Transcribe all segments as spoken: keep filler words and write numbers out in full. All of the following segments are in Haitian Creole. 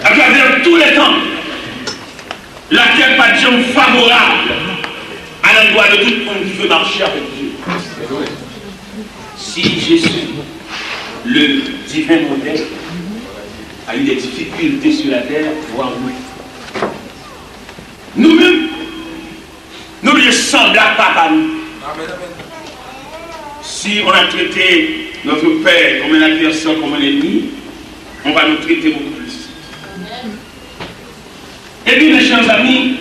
À travers tous les temps, la terre pa t janm favorab à l'endroit de tout moun ki vle mache avèk Dye. Si Jésus, le divin modèle, a eu des difficultés sur la terre, voir nous. Nou menm, nou vle sanble ak Papa nou. Si on a traité notre père comme un adversaire, comme un ennemi, on va nous traiter beaucoup plus. Epi, mes chers amis,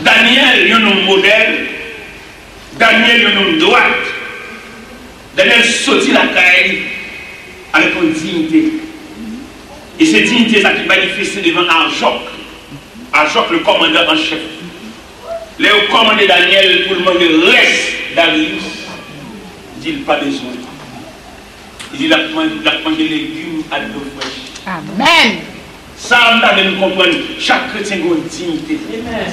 Daniel, yon nonm modèl, Daniel, yon nonm dwat, Daniel soti lakay li avèk yon diyite. E se diyite sa ki manifeste devan Ajòk, Ajòk, le kòmandan an chèf. Lè yo kòmande Danyèl pou l manje rès Daryis, li di l pa bezwen. Li di l ap man-, l ap manje legim ak dlo frèch. Amèn. Sa a, m ta vle nou konprann, chak kretyen gen yon diyite.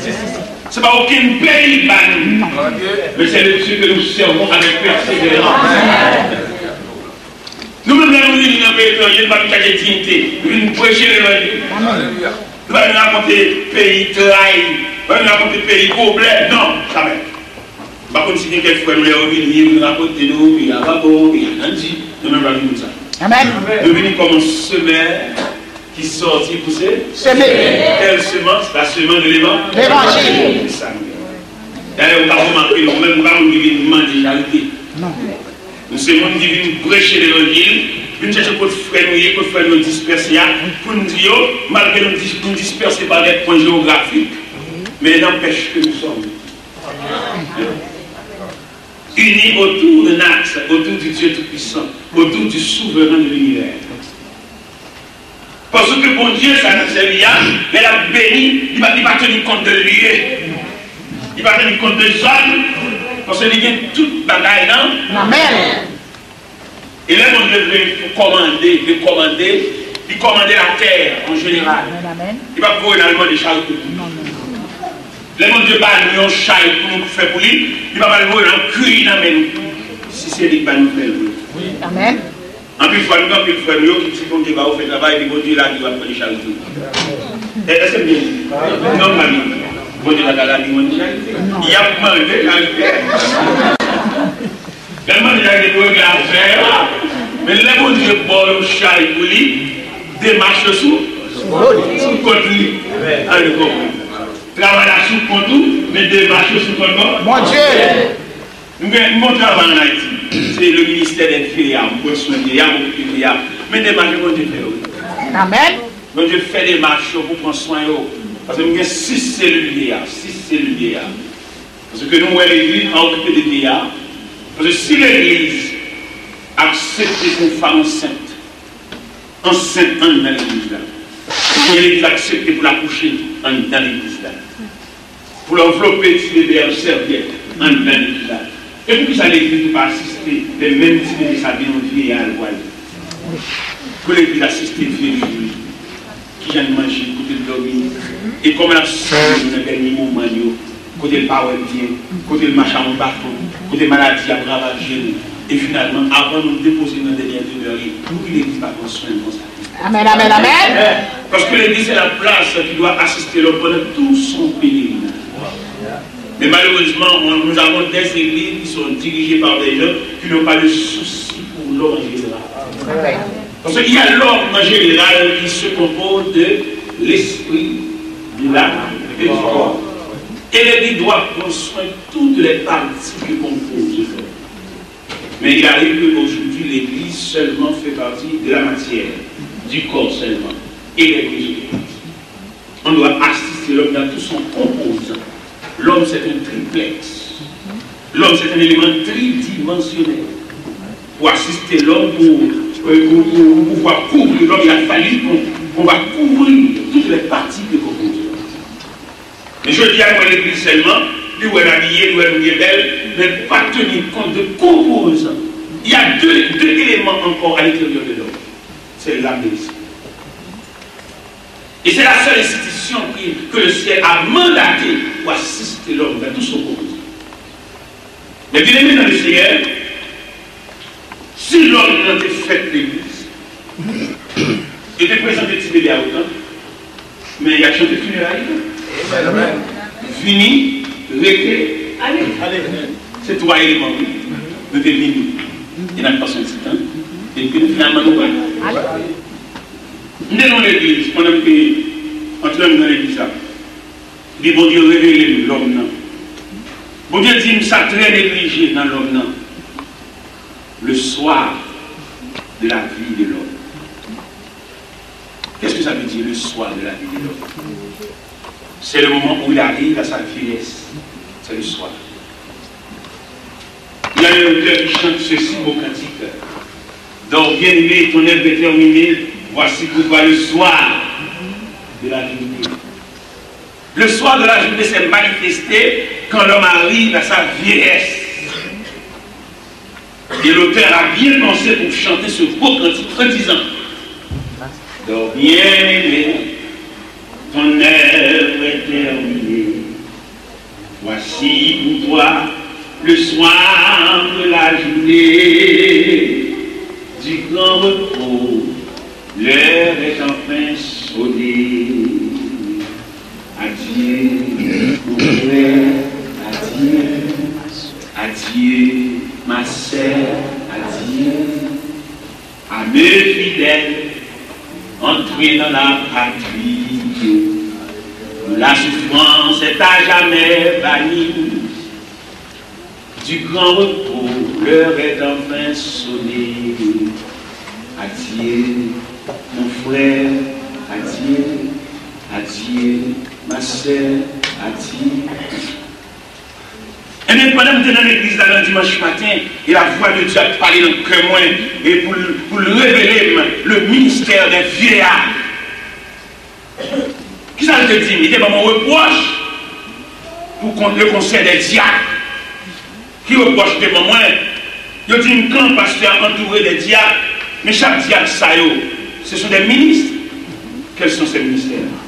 Se, se, se, se pa okenn peyi ki ba nou. Men se le Dieu que nous servons avec persévérance. Nou menm, lè nou vini nan peyi etranje, nou pa vin chache diyite. Nou vin preche levanjil. Nou pa vin rakonte peyi tray. Nou pa vin rakonte peyi pwoblèm. Non, jamè. M pa konn si gen kèk frè nou, lè yo vini, yo vin rakonte nou, peyi a pa bon, peyi a grandi. Nou menm, nou pa vin konn sa. Amèn. Nou vini kòm yon semè ki sòti pou se seme. Quelle semence? La semence de l'évan-, l'évangile. Se sa nou ye. Dayè, ou ka remake, nou menm, nou pa moun ki vin mande charite. Non. Nou se moun ki vin preche levanjil, vin chèche kot frè nou ye, kot frè nou yo dispèse a, pou n di yo, malgre nou dis-, nou dispèse pa dè pwen jewografik, mais n'empêche que nous sommes unis autour d'un axe, autour du Dieu Tout-Puissant, autour du Souverain de l'univers. Paske Bondye sa n ap sèvi a, lè l ap beni, li pa, li pa teni kont de lye. Li pa teni kont de zòn, paske li gen tout bagay nan. Nan men l. E lè Bondye vle kòmande, vle kòmande, li kòmande latè an jeneral. Amèn, amèn. Li pa voye n al mande charite. Non, non, non. Lè Bondye ba nou yon chay pou nou fè pou li, li pa pral voye n al kriye nan men nou. Si se li k ba nou, fè l vre. Amèn. Anpil fwa, nou gen anpil frè nou yo ki di Bondye ba yo fè travay, epi Bondye lage yo ap mande charite. È-, èske m byen di? Non, m pa byen di. Bondye pa ka lage yo mande charite. Y ap mande charite. Lè l mande charite pou regle afè yo. Men lè Bondye ba w yon chay pou li, demach yo sou, sou kont li. Ale konprann. Travay la sou kont ou, men demach yo sou kont Bondye. Nou gen yon bon travay ann Ayiti. Se le ministè dè vyeya, m pran swen vyeya, m okipe vyeya. Men demach yo Bondye fè yo, wi. Amèn. Bondye fè demach yo pou pran swen yo. Paske nou gen sis selil vyeya, sis selil vyeya. Paske nou wè legliz pa okipe de vyeya. Paske si legliz aksepte pou yon fanm ansent, ansent anndan legliz la, e legliz aksepte pou l akouche anndan legliz la, pou l anvlope ti bebe a yon sèvyèt anndan legliz la. E poukisa legliz nou pa asiste lè menm ti bebe sa vin yon vyeya l pwale? Pou legliz asiste vye li, kijan l manje, kote l dòmi, e kòman l ap sèvi nou nan dènye moman yo, kote l pa wè byen, kote l mache a yon baton, kote maladi ap ravaje nou. E finalman, avan nou depoze nan dènyè demè, pou ki legliz pa pran swen l konsa? Amèn, amèn, amèn. Paske legliz se la plas ki dwa asiste lòm pandan tou son pelerinaj. Men malerezman, on, nous avons des églises qui sont dirigées par des gens qui n'ont pas de souci pour l'homme en général. Parce qu'il y a l'homme en général qui se compose de l'esprit, de l'âme et du corps. Et l'église doit prendre soin de toutes les parties que compose l'homme. Mais il arrive qu'aujourd'hui, l'église seulement fait partie de la matière, du corps seulement, et des besoins. On doit assister l'homme dans tout son composant. L'homme, c'est un triplex. L'homme, c'est un élément tridimensionnel. Pour assister l'homme, pour, euh, pour, pour, pour pouvoir couvrir l'homme, il a fallu qu'on, qu'on va couvrir toutes les parties que compose l'homme. Men jodi a, nou wè legliz sèlman, li wè n abiye, li wè nou byen bèl, men pa teni kont de konpozan. Il y a deux, deux éléments encore à l'intérieur de l'homme. C'est l'âme et l'esprit. Et c'est la seule institution qui, que le ciel a mandatée pour assister l'homme dans tout son composant. Men byeneme nan Lesenyè, si lòm nan te fèt legliz, e te prezante Sele a otan, men y ap chante fineray yo. Vini, rete, ale. Se twa eleman, wi. Nou te vini, e n ap pase yon ti tan, epi nou finalman nou pral. M te nan legliz, pandan m te antre m nan legliz la, epi Bondye revele m lòm nan. Bondye di m sa trè neglije nan lòm nan. Le soir de la vie de l'homme. Qu'est-ce que ça veut dire, le soir de la vie de l'homme? C'est le moment où il arrive à sa vieillesse. C'est le soir. Il y a un auteur qui chante ce si beau cantique. Dors bien-aimé, ton œuvre est terminée. Voici pour toi le soir de la vie. Le soir de la journée s'est manifesté quand l'homme arrive à sa vieillesse. Et l'auteur a bien pensé pour chanter ce beau cantique en disant: Dors bien, aimé, ton œuvre est terminée. Voici pour toi le soir de la journée du grand repos, l'heure est enfin sonnée. Adieu, mon frère, adieu, adieu, ma sœur, adieu. À mes fidèles, entrez dans la patrie, où la souffrance est à jamais bannie. Du grand repos, l'heure est enfin sonnée. Adieu, mon frère, adieu, adieu, ma sœur, adieu. Ebyen, pandan m te nan legliz la nan dimanch maten, e lavwa de Dye ap pale nan kè mwen, e pou l, pou l revele m le ministère des vieillards. Kisa l te di m? Li te ban m yon repwòch pou kont le konsèy dè dyak. Ki repwòch li te ban mwen? Yo di m kan pastè a antoure de dyak, men chak dyak sa yo, ce sont des ministres. Quels sont ces ministères-là?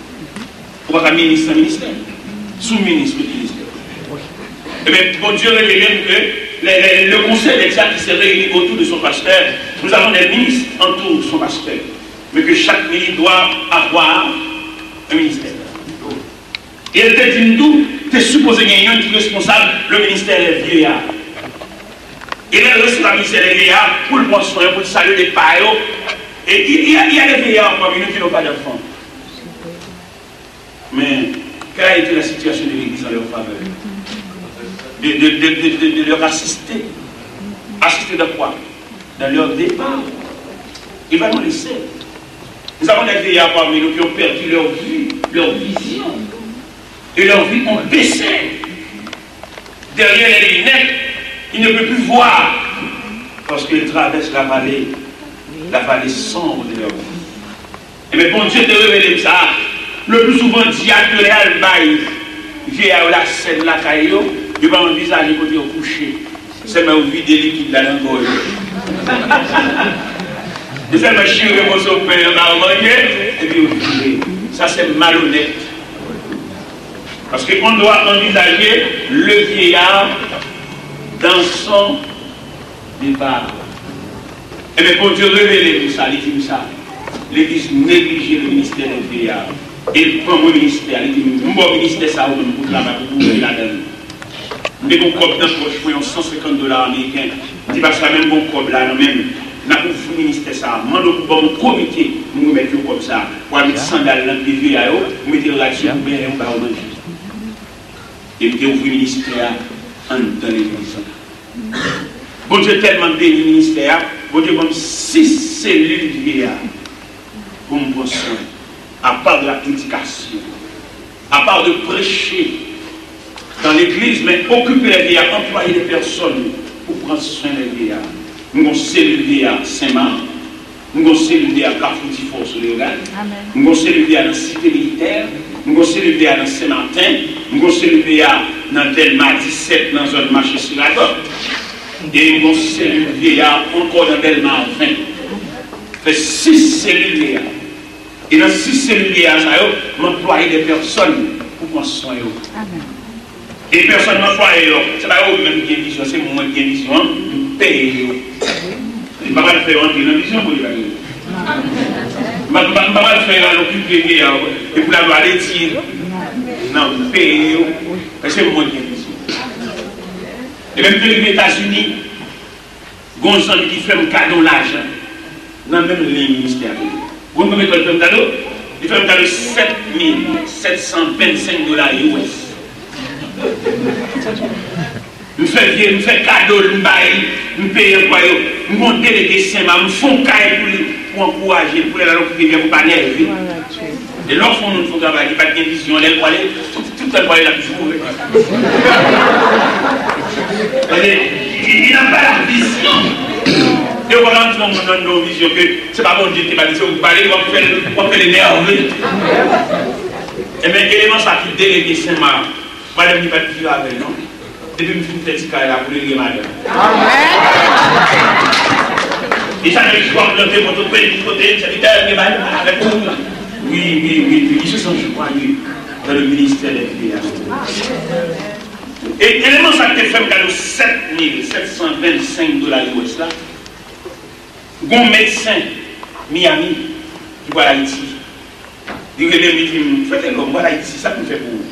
Ou pa ka minis san ministè. Sou minis, tout ministè. Ebyen, Bondye revele m ke le, le, le conseil des diacres qui se réunit autour de son pasteur, nous avons des ministres entourent son pasteur. Mais que chaque ministre doit avoir un ministère. E l te di m tou, te sipoze gen youn ki responsab le ministère des vieillards. E lè l resevwa ministère des vieillards, pou l pran swen yo, pou l salye de pa yo, et il y a, il y a des vieillards parmi nous qui n'ont pas d'enfants. Mais quelle a été la situation de l'Église en leur faveur? De, de, de, de, de, de leur assister. Assister dans quoi? Dans leur départ. Et pas dans l'essai. Nous avons des vieillards parmi nous qui ont perdu leur vue, leur vision. Et leur vie ont baissé. Derrière les lunettes, ils ne peuvent plus voir. Parce qu'ils traversent la vallée, la vallée sombre de leur vie. Ebyen, Bondye te revele m sa. Le pli souvan, dyak yo lè al bay vye a yo lasèn lakay yo, yo pa anvizaje kote yo kouche. Sèlman yo vide likid la nan gòj yo. Yo sèlman chire moso pen an ba yo manje, epi yo vire. Sa se malonèt. Parce que on doit envisager le vieillard dans son départ. Ebyen, Bondye revele m sa, li di m sa. Legliz neglije le ministère des vieillards. E l ban mwen ministè a, li di m, m ba w ministè sa ou menm pou travay, pou gouvène ladan l. M te gen yon kòb nan pòch mwen, yon san senkant dola ameriken. M di pastè a, men m gen yon kòb la nan men m. N ap ouvri ministè sa a. Mande w pou ban m yon komite pou m remèt yo kòb sa a. Pou al met sandal nan pye vye a yo, pou mete rad sou bouben yo, ba yo manje. E m te ouvri ministè a anndan legliz la. Bondye tèlman beni ministè a, Bondye ban m sis selil vye a pou m pran swen. À part de la prédication, à part de prêcher dans l'église, men okipe lè vye a, anplwaye de pèsòn pou pran swen lè vye a. Nou gon selil vye a Senmak, nou gon selil vye a Kafou Difò sou Leyogàn, nou gon selil vye a nan Site Militè, nou gon selil vye a nan Senmaten, nou gon selil vye a nan Dèlma disèt nan zòn mache Siradòt, e nou gon selil vye a ankò nan Dèlma ven. Fè sis selil vye a. E nan sis selil vye a sa yo, m anplwaye de pèsòn pou pran swen yo. E pèsòn m anplwaye yo, se pa yo menm ki gen vizyon, se mwen ki gen vizyon an, m peye yo. Li pa pral fè yo antre nan vizyon pou li pa gen. M pa, m pa, m pa pral fè yo al okipe Geyar, e pou l al etidye nan peyi yo, paske mwen gen vizyon. Depi m te rive Etazini, gen yon zanmi ki fè m kado lajan nan menm liy ministè a. Ou konn konbyen tan li fè m kado? Li fè m kado sèt mil sèt san vennsenk dola U S. M fè vye, m fè kado l, m ba l, m peye anplwaye yo. M gon delege Senmak, m fè yon kay pou li, pou ankouraje l, pou lè l al okipe Geyar, pou l pa nève. E lè w fè yon moun fè yon travay, li pa t gen vizyon, lè l pwale, tout, tout tan l pwale, l ap joure. Paske, li, li nan pa la vizyon. E w pa ka antre yon moun nan yon vizyon ke se pa Bondye ki te ba li, se ou ki ba li, w ap fè l, w ap fè l enève. Ebyen, eleman sa ki delege Senmak, madanm li pa t viv avè l, non. Depi m fin fè ti kay la pou li, li gen madanm. Amèn. E sa menm jou ap plante poto, kwen ki kote, sèvitè, li gen madanm avèk ou. Wi, wi, wi, wi, li se yon jwa, wi, dans le ministère des vidéastes. E eleman sa ki te fè m kado sèt mil sèt san vennsenk dola U S la, gon medsen Miami ki pral Ayiti. Li rele m, li di m, "Frè Telò, m pral Ayiti, sa pou m fè pou ou?"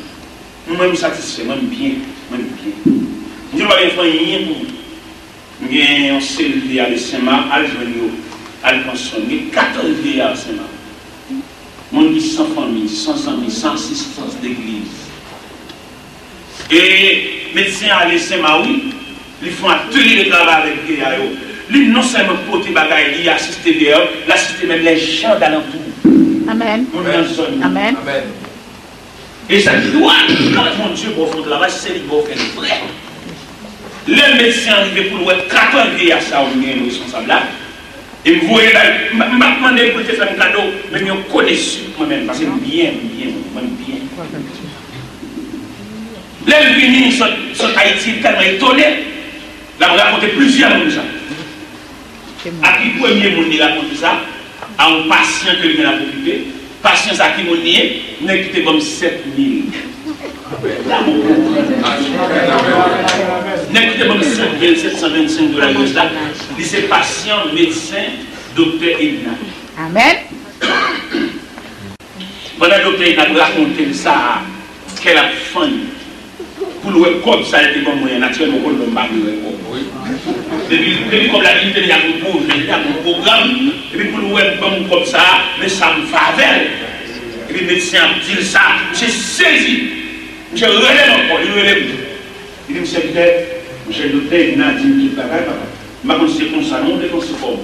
Mwen, m satisfè, mwen, m byen, mwen, m byen. M di, "M pa gen fè anyen pou ou." M gen yon seri vyeya de Senmak, al jwenn yo, al pran swen. M gen katòz vyeya Senmak. Moun ki san fanmi, san zanmi, san asistans legliz. E medsen ale Senmak, wi, li fè yon atelye de travay avèk vyeya yo. Li non sèlman pote bagay, li asiste vyeya yo, li asiste menm lèjan dalantou. Amèn. Moun nan zòn nan. Amèn. Amèn. E sa ki dwa, lè Bondye ba w fè yon travay, se li ba w fè l vrè. Lè medsen an rive pou l wè katòz vyeya sa yo, m gen responsab la, e m voye bay, m pa, m pa t mande l pou l te fè m kado, men m yon konesans mwen menm, paske m byen, m byen, mwen, m byen. Lè l vini, sot, sot Ayiti, li tèlman etone, l ap rakonte plizyè moun sa. A ki premye moun li rakonte sa? A yon pasyan ke li gen l ap okipe. Pasyan sa ki moun li ye? Nèg ki te ban m sèt mil. Nèg ki te ban m sèt mil sèt san vennsenk dola U S la, li se pasyan medsen Doktè Edna. Amèn. Pandan Doktè Edna ap rakonte l sa, kè l ap fann. Pou l wè kòb sa l te ban mwen an, natirèlman, w konn lòm pa vle wè kòb. Depi, depi kòb la vin, li te deja gon pwojè, li te deja gon pwogram. Epi pou l wè m ban m kòb sa, men sa m fè avè l. Epi medsen an ap di l sa, misye sezi. Misye rele m ankò, li rele m. Li di m, "Sèvitè, monchè, Doktè Edna di m tout bagay, papa." M pa konn si se konsa non ou te panse kòb.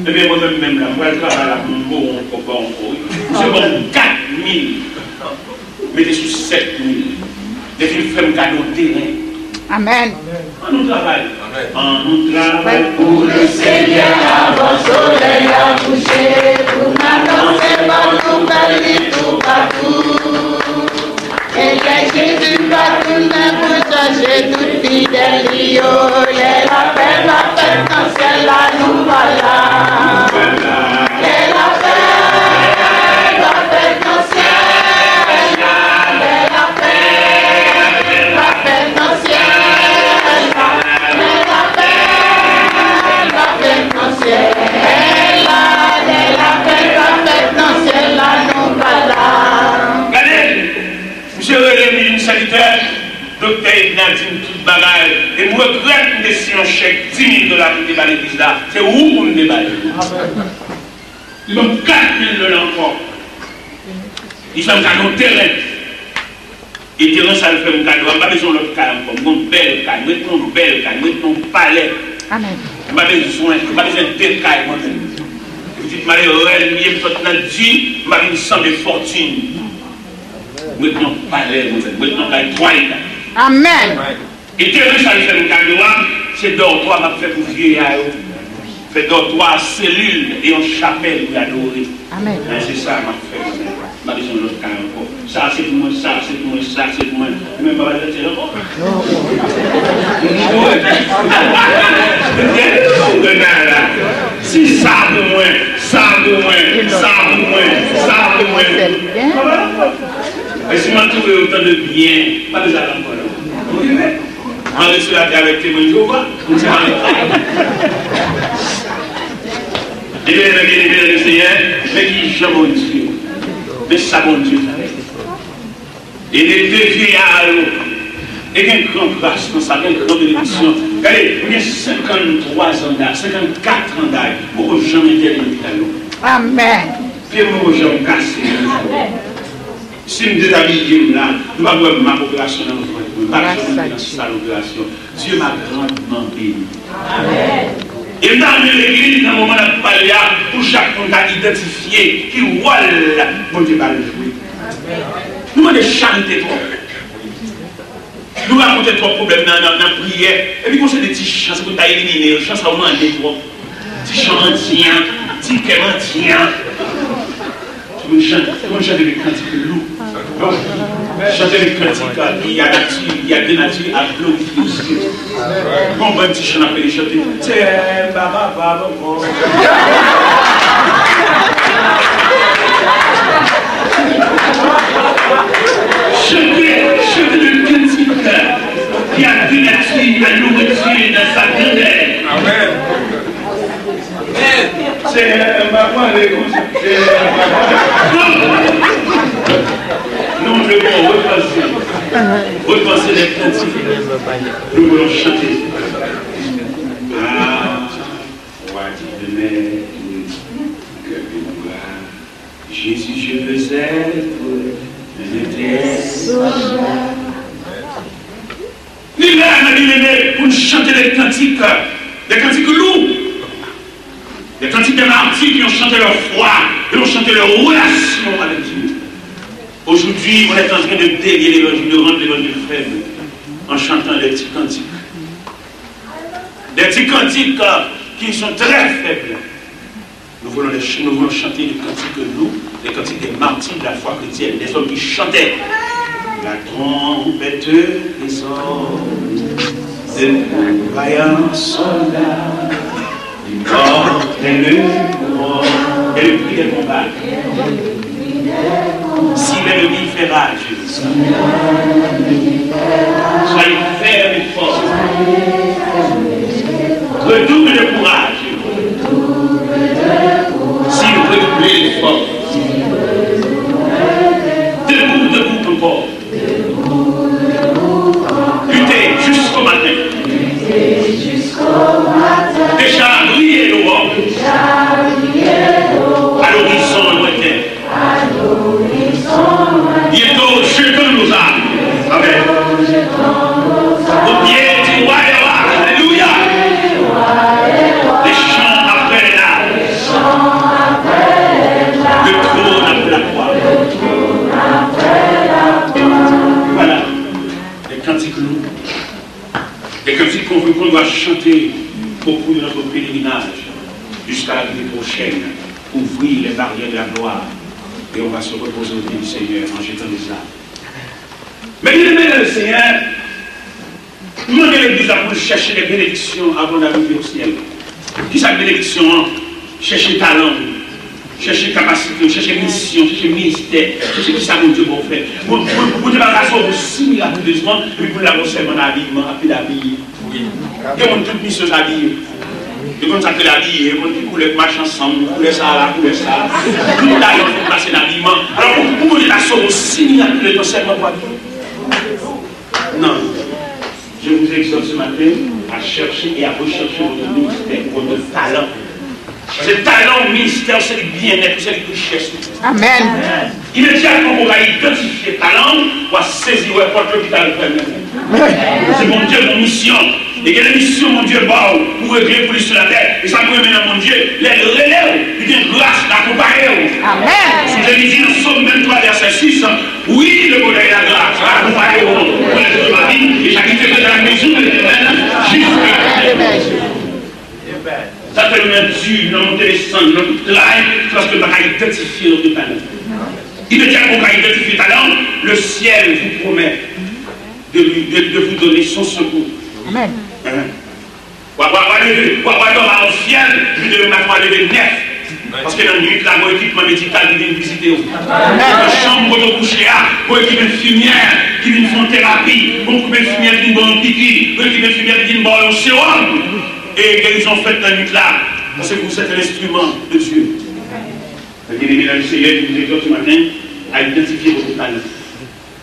Ebyen, mwen menm, menm la, m pral travay la pou m voye yon kòb ba w ankò, wi. Misye ban m kat mil, mete sou sèt mil. Epi l fè m kado teren. Amèn. An nou travay. Amèn. An nou travay pou le Senyè avan solèy la kouche, pou n anonse bòn nouvèl li toupatou. E lè Jezi va tounen pou chache tout fidèl li yo, lè lapè va fèt nan syèl la, nou va la. Lè lapè va fèt nan syèl la, lè lapè va fèt nan syèl la, lè lapè va fèt nan syèl la, lè lapè va fèt nan syèl la, nou va la. Gade! Misye rele m, li di m, "Sèvitè, Doktè Edna di m tout bagay, e m regrèt m te siyen yon chèk di mil dola pou m te ba legliz la. Se ou pou m te ba l." Li ban m kat mil dola ankò. Li fè m kado teren. E teren sa l fè m kado a, m pa bezwen yon lòt kay ankò. M gon bèl kay, m ret nan yon bèl kay, m ret nan yon palè. Amèn. M pa bezwen, m pa bezwen de kay mwen menm. Pitit malere m ye, m sot nan di, m pa vin sanble fòtin. Mwen t nan palè, mwen, mwen t nan kay twa eta. Amèn. E teren sa l fè m kado a, se dòtwa m ap fè pou vyeya yo. Fè dòtwa, selil e yon chapèl pou y adore. Amèn. Men se sa m ap fè mwen menm. M pa bezwen lòt kay ankò. Sa se pou mwen, sa se pou mwen, sa se pou mwen. Ou menm pa pral fè l ankò? Non. Ou renmen la. Si sa pou mwen, sa pou mwen, sa pou mwen, sa pou mwen. Papa, e si m antoure otan de byen, pa bezwen al ankò, non. Ou rive. Anrejistre latè avèk Temwen Jewova. Ou di, "Alelouya." Ebyen, ebyen, ebyen, le Senyè, Men ki jan Bondye, men sa Bondye fè. E de, de vye a yo, e gen gran gras nan sa, gen gran benediksyon. Gade, m gen senkanntwa zan daj, senkanntkat an daj, m poko janm entène lopital non. Amèn. Pye m poko janm kase. Si m dezabiye m la, nou p ap wè m ap operasyon nan vant mwen, m p ap janm antre nan sal operasyon. Dieu m'a grandement béni. Amèn. E m ta renmen legliz nan moman n ap pale a, pou chak moun ta idantifye ki wòl Bondye ba l jwe. Nou mande charite twòp. Nou rakonte twòp pwoblèm nan, nan, nan priyè. Epi gon seri de ti chan, se pou n ta elimine yo. Chan sa yo mande twòp. Ti chan mandyan, ti kè mandyan. Moun chante, moun chante de kantik lou. Chante de kantik ki a nati, ki a de nati a glorifye Dye. Bon, bann ti chan ap pede chante. Seyè, m pa kapab ankò. Chante, chante de kantik ki a de nati a louwe Dye nan sa grandè. Amèn. Senyè, m pa prale konsa. Senyè, m pa prale. Non, nou dwe repanse. Repanse lè kantik nou voulons chanter. Ah, roi divin maître, cœur de gloire, Jésus, je veux être un éternel. Li lè, mè byeneme, pou n chante de kantik, de kantik lou, de kantik de mati, ki ont chanté leur foi, ki ont chanté leur relation avec Dieu. Aujourd'hui, on est en train de dévier l'évangile, de rendre l'évangile faible, en chantant des petits cantiques. Des petits cantiques, euh, qui sont très faibles. Nous voulons, les ch- nous voulons chanter des cantiques, nous, des cantiques des martyrs de la foi chrétienne, des hommes qui chantaient. La trompette résonne, le vaillant soldat, il porte le couronne et le prix des combats. Si l'ennemi fait rage, soyez fermes et forts. Redouble de courage. Si redouble l'effort. Debout, debout encore. Luttez jusqu'au matin. Déjà brillez l'aurore à l'horizon lointain. Bientôt jetons nos armes. Amen. Au pied du roi des rois. Alléluia. Les chants après la. Le trône après la croix. Voilà. Les cantiques lourds. Des cantiques qu'on veut, qu'on doit chanter au cours de notre pèlerinage jusqu'à l'arrivée prochaine. Ouvrir les barrières de la gloire. Et on va se reposer au pied du Seigneur en jetant les armes. Mè byeneme nan Senyè, nou mande legliz la pou l chèche de benediksyon avan n arive o syèl. Kisa k benediksyon an? Chèche talan w, chèche kapasite w, chèche misyon, chèche ministè, chèche kisa Bondye ba w fè. Bon, bon, Bondye pa ka sove w si mirakilezman, epi pou l lage w sèlman nan abiyman, ap pede abiye. Gen moun tout misyon sa abiye. Yo konn sa k rele abiye, yo konn ki koulè k mache ansanm, koulè sa a la, koulè sa a. Tout talan fèk pase nan abiman. Alò, pou, pou Bondye ta sove w si mirakilezman sèlman pou abiye. Non. Je vous exhorte ce matin à chercher et à rechercher votre ministère, votre talent. Paske talan w, ministè w, se li k byennèt ou, se li k richès ou. Amèn. Imedyatman w ka idantifye talan w, w a sezi, w a pòt lopital fèmen. Se Bondye gon misyon. E gen de misyon Bondye ba w pou regle pou li sou latè. E sa m renmen nan Bondye, lè l rele w, li gen gras l akonpaye w. Amèn. Sonje li di nan Sòm venntwa vèsè sis, oui, le bonheur et la grâce accompagneront tous les jours de ma vie, et j'habiterai dans la maison de l'Éternel jusqu'à la fin des jours. Sa fè nou nan di, nan monte desann, nan tout travay, se paske nou pa ka idantifye nou talan. Imedyatman w ka idantifye talan w, le ciel vous promet de, lui, de, de vous donner son secours. Amèn. Hein? W a, w a, w a leve, w a, w a dòmi a yon syèl, epi demen maten w a leve nèf. Paske nan nwit la, gon ekipman medikal ki vin vizite w. Nan chanm kote w kouche a, gon ekip enfimyè ki vin fè w terapi, gon ekip enfimyè ki vin ba w yon piki, gon ekip enfimyè ki vin ba w yon sewòm. E gerizon fèt nan nwit la, paske vous êtes un instrument de Dieu. Byeneme nan Senyè, nou egzòte w maten a idantifye pwòp talan.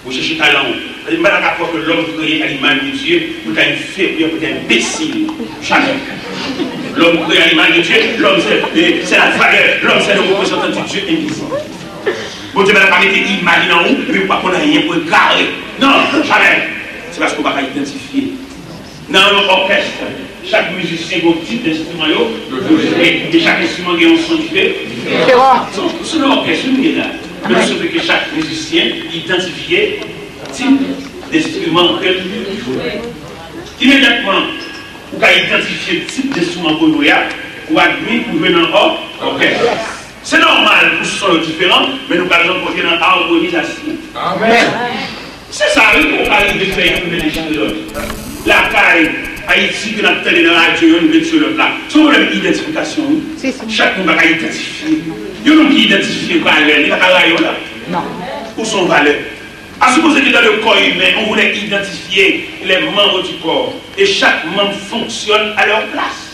Ou chèche talan w. Paske m pa dakò ke lòm kreye a limaj de Dye pou l ta enferi, pou l ta enbesil. Jamè. Lòm kreye a limaj de Dye, lòm se, se la valè, lòm se le représentant du Dieu invisible. Bondye pa dakò mete imaj nan ou, epi ou pa konn anyen pou egare. Non, jamè. Se paske ou pa ka idantifye. Nan yon òkès, chak mizisyen gen yon tip enstriman yo, yo jwe, e chak enstriman gen yon son dife-, diferan. Se, se nan òkès, wi, nou ye la. Men nou swete ke chak mizisyen idantifye tip enstriman ke l jwe. Imedyatman, ou ka idantifye tip enstriman ke w jwe a, ou admit ou jwe nan ò-, òkès. Se nòmal pou son yo diferan, men nou pral rankontre nan amonizasyon. Amèn. Se sa, wi, pou w ka rive fè youn vin enspire lòt. Lakay, Ayiti, ke n ap tande nan radyo, youn vin enspire lòt la. Se yon pwoblèm idantifikasyon, wi. Si, si. Chak moun pa ka idantifye. Yon moun ki idantifye valè, li pa ka rayi w la. Non. Ou se yon valè. À supposer que dans le corps humain, on voulait identifier les membres du corps, et chaque membre fonctionne à leur place.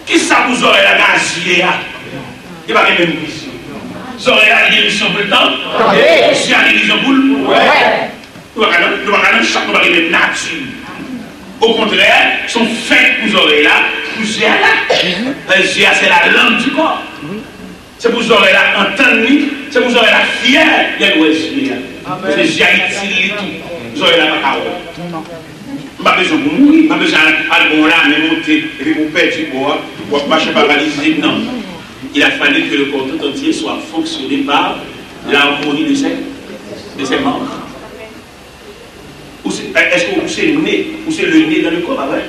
Kisa pou zòrèy la gen a zye a? Li pa gen menm misyon. Zòrèy la gen misyon pou l tande. Zye a gen misyon pou l wè. Nou pa ka nan, nou pa ka nan chak, nou pa gen menm nati. Okontrè, se yon fèt pou zòrèy la, pou zye a la. Paske zye a, c'est la lampe du corps. Se pou zòrèy la antann li, se pou zòrèy la fyè lè l wè zye a. Paske zye a itil li tou. Zòrèy la pa ka wè. M pa bezwen pou mouri, m pa bezwen al, al bon la, men monte, epi pou pèdi kò a, w ap mache paralize, non. Il a fallu que le corps tout entier soit fonctionné par l'harmonie de ses, de ses membres. Ou se, èske ou se ne, ou se le nez dans le corps, pa vre?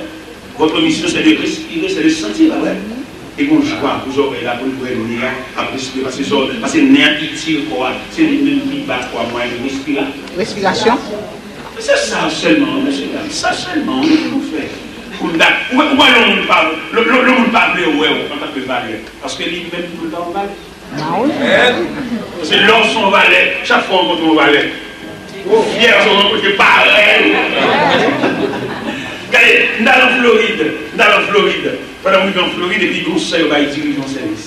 Votre mission, c'est de respirer, c'est de sentir, pa vre? E gon jwa pou zòrèy la, pou l wè ne a ap respire, paske zò-, paske ne a itil kò a, se li menm ki ba kò a mwayen de respira-, respirasyon. Se sa sèlman, mesye dam, sa sèlman, wi, pou fè. Pou m ta, ou, ou wè, lè moun pa, lè, lè, lè moun pa vle wè w antanke valè, paske li menm tou l pa yon valè. Paske lè w se yon valè, chak fwa w rankontre yon valè, ou fyè, se w rankontre parèy ou. Gade, m t al an Florid, m t al an Florid. Pandan m rive an Florid, epi gon sè yo bay dirijan sèvis.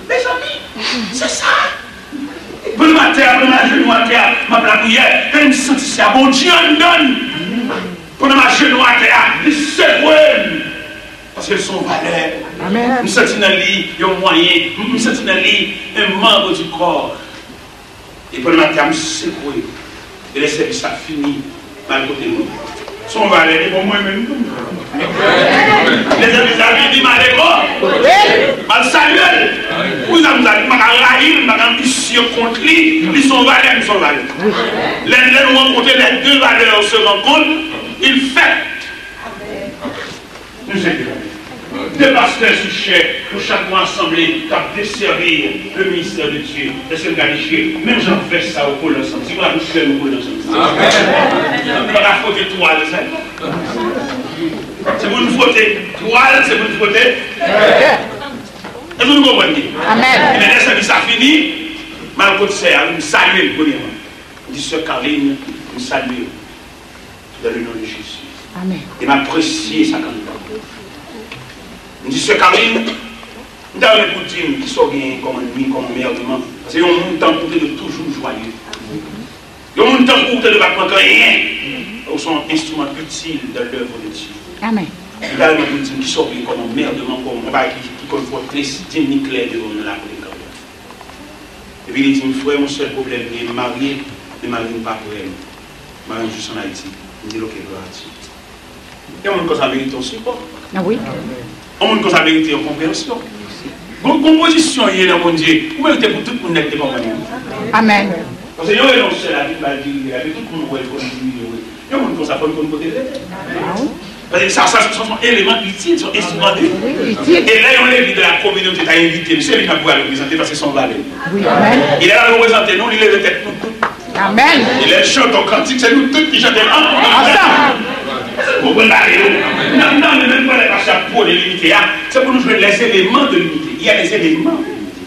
Mezanmi, se sa. Pandan m atè a, pandan m ajenou atè a, m ap lapriyè, men m santi se a Bondye anndan m. Pandan m ajenou atè a, li sekwe m. Paske l se yon valè. Amèn. M santi nan li yon mwayen. M, m santi nan li un membre du corps. E pandan m atè a, m sekwe. E lè sèvis la fini, m al kote moun. Se yon valè li pou mwen menm tou. Lè sèvis la fini, m ale ko-, m al salye l. Pou sa m salye l, m pa ka rayi l, m pa ka anbisye kont li. Li se yon valè, m se yon valè. Lè, lè nou rankontre, les deux valeurs se rencontrent, il fait. Nou se de pastè sou chè pou chak mwa asanble k ap desèvi le ministè de Dye. Èske n ka dechire menm jan vès sa yo kole ansanm? Si w la bouch fèmen, nou kole ansanm. Nou pa ka fwote twal sa. Se pou n fwote twal, se pou n fwote. Èske nou konprann byen? Amèn. Ebyen, lè sèvis la fini, m al kot sè a, m salye l premyèman. M di, Sè Carline, m salye w. Dans le nom de Jésus. Amèn. E m apresye sa k anndan. M di, Sè Carline, m ta renmen pou w di m kisa w genyen kòm annmi, kòm anmèdman. Paske yon moun tankou w te dwe toujou jwaye. Yon moun tankou w te dwe pa t manke anyen. Ou se yon enstriman itil dans l'œuvre de Dieu. Amèn. M ta renmen pou w di m kisa w genyen kòm anmèdman, kòm yon bagay ki, ki konn fè w tresi, di m li klè devan m nan lakou de kanpe. Epi li di m, frè, yon sèl pwoblèm m gen, m marye, men mari m pa vrè m. Mari m jis ann Ayiti. M di l, oke, glwa a Dye. Yon moun konsa merite yon sipò. Ah wi. Yon moun konsa merite yon konpreyansyon. Gon, gon pozisyon w ye nan Bondye, ou merite pou tout moun nèt te konprann ou. Amèn. Paske yon e yon sèl a vin ba l dirije, epi tout moun wè l konn dirije, wi. Yon moun konsa, fò l konn kote l rete. Ah wi. Paske sa, sa, sa se yon eleman itil, se yon enstriman de. Wi, itil. E lè yon levit de la kominote ta envite m, se li m ap pral reprezante, paske se yon valè. Wi, amèn. E lè l ap reprezante nou, li leve tèt nou tout. Amèn. E lè l chante yon kantik, se nou tout ki chante l an-, ansanm. Ansanm. Ou konprann bagay yo? Nan, nan, men menm pandan pastè ap pwone linite a, se pou nou jwenn les éléments de l'unité. Il y a des éléments de l'unité.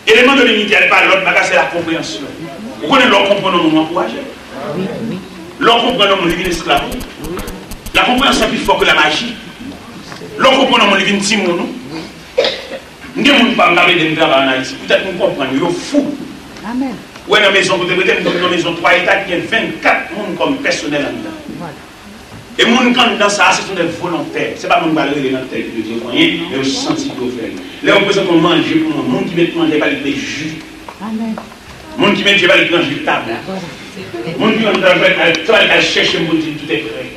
Eleman de linite a, li pa lòt bagay, se lakonpreyansyon. Ou konnen lè w konprann yon moun, ou ankouraje l. Wi, wi. Lè w konprann yon moun, li vin esklav ou. Lakonpreyansyon pi fò ke lamaji. Lè w konprann yon moun, li vin timoun ou. M gen moun pa m k ap ede m travay ann Ayiti. Poutèt m konprann yo, yo fou. Amèn. Ou wè nan mezon kote m rete, m nan mezon twa etaj ki gen vennkat moun kòm pèsonèl anndan. Vwala. E moun k anndan sa a, se son de volontè. Se pa moun k pral rele nan tèt yo di yo fè anyen, men yo santi pou yo fè l. Lè yo prezante yon manje pou mwen, moun ki met manje pa li k bay ji. Amèn. Moun ki met je pa li k nan ji tab la. Moun ki konn travay al travay al chèche m pou l di l tout est prêt.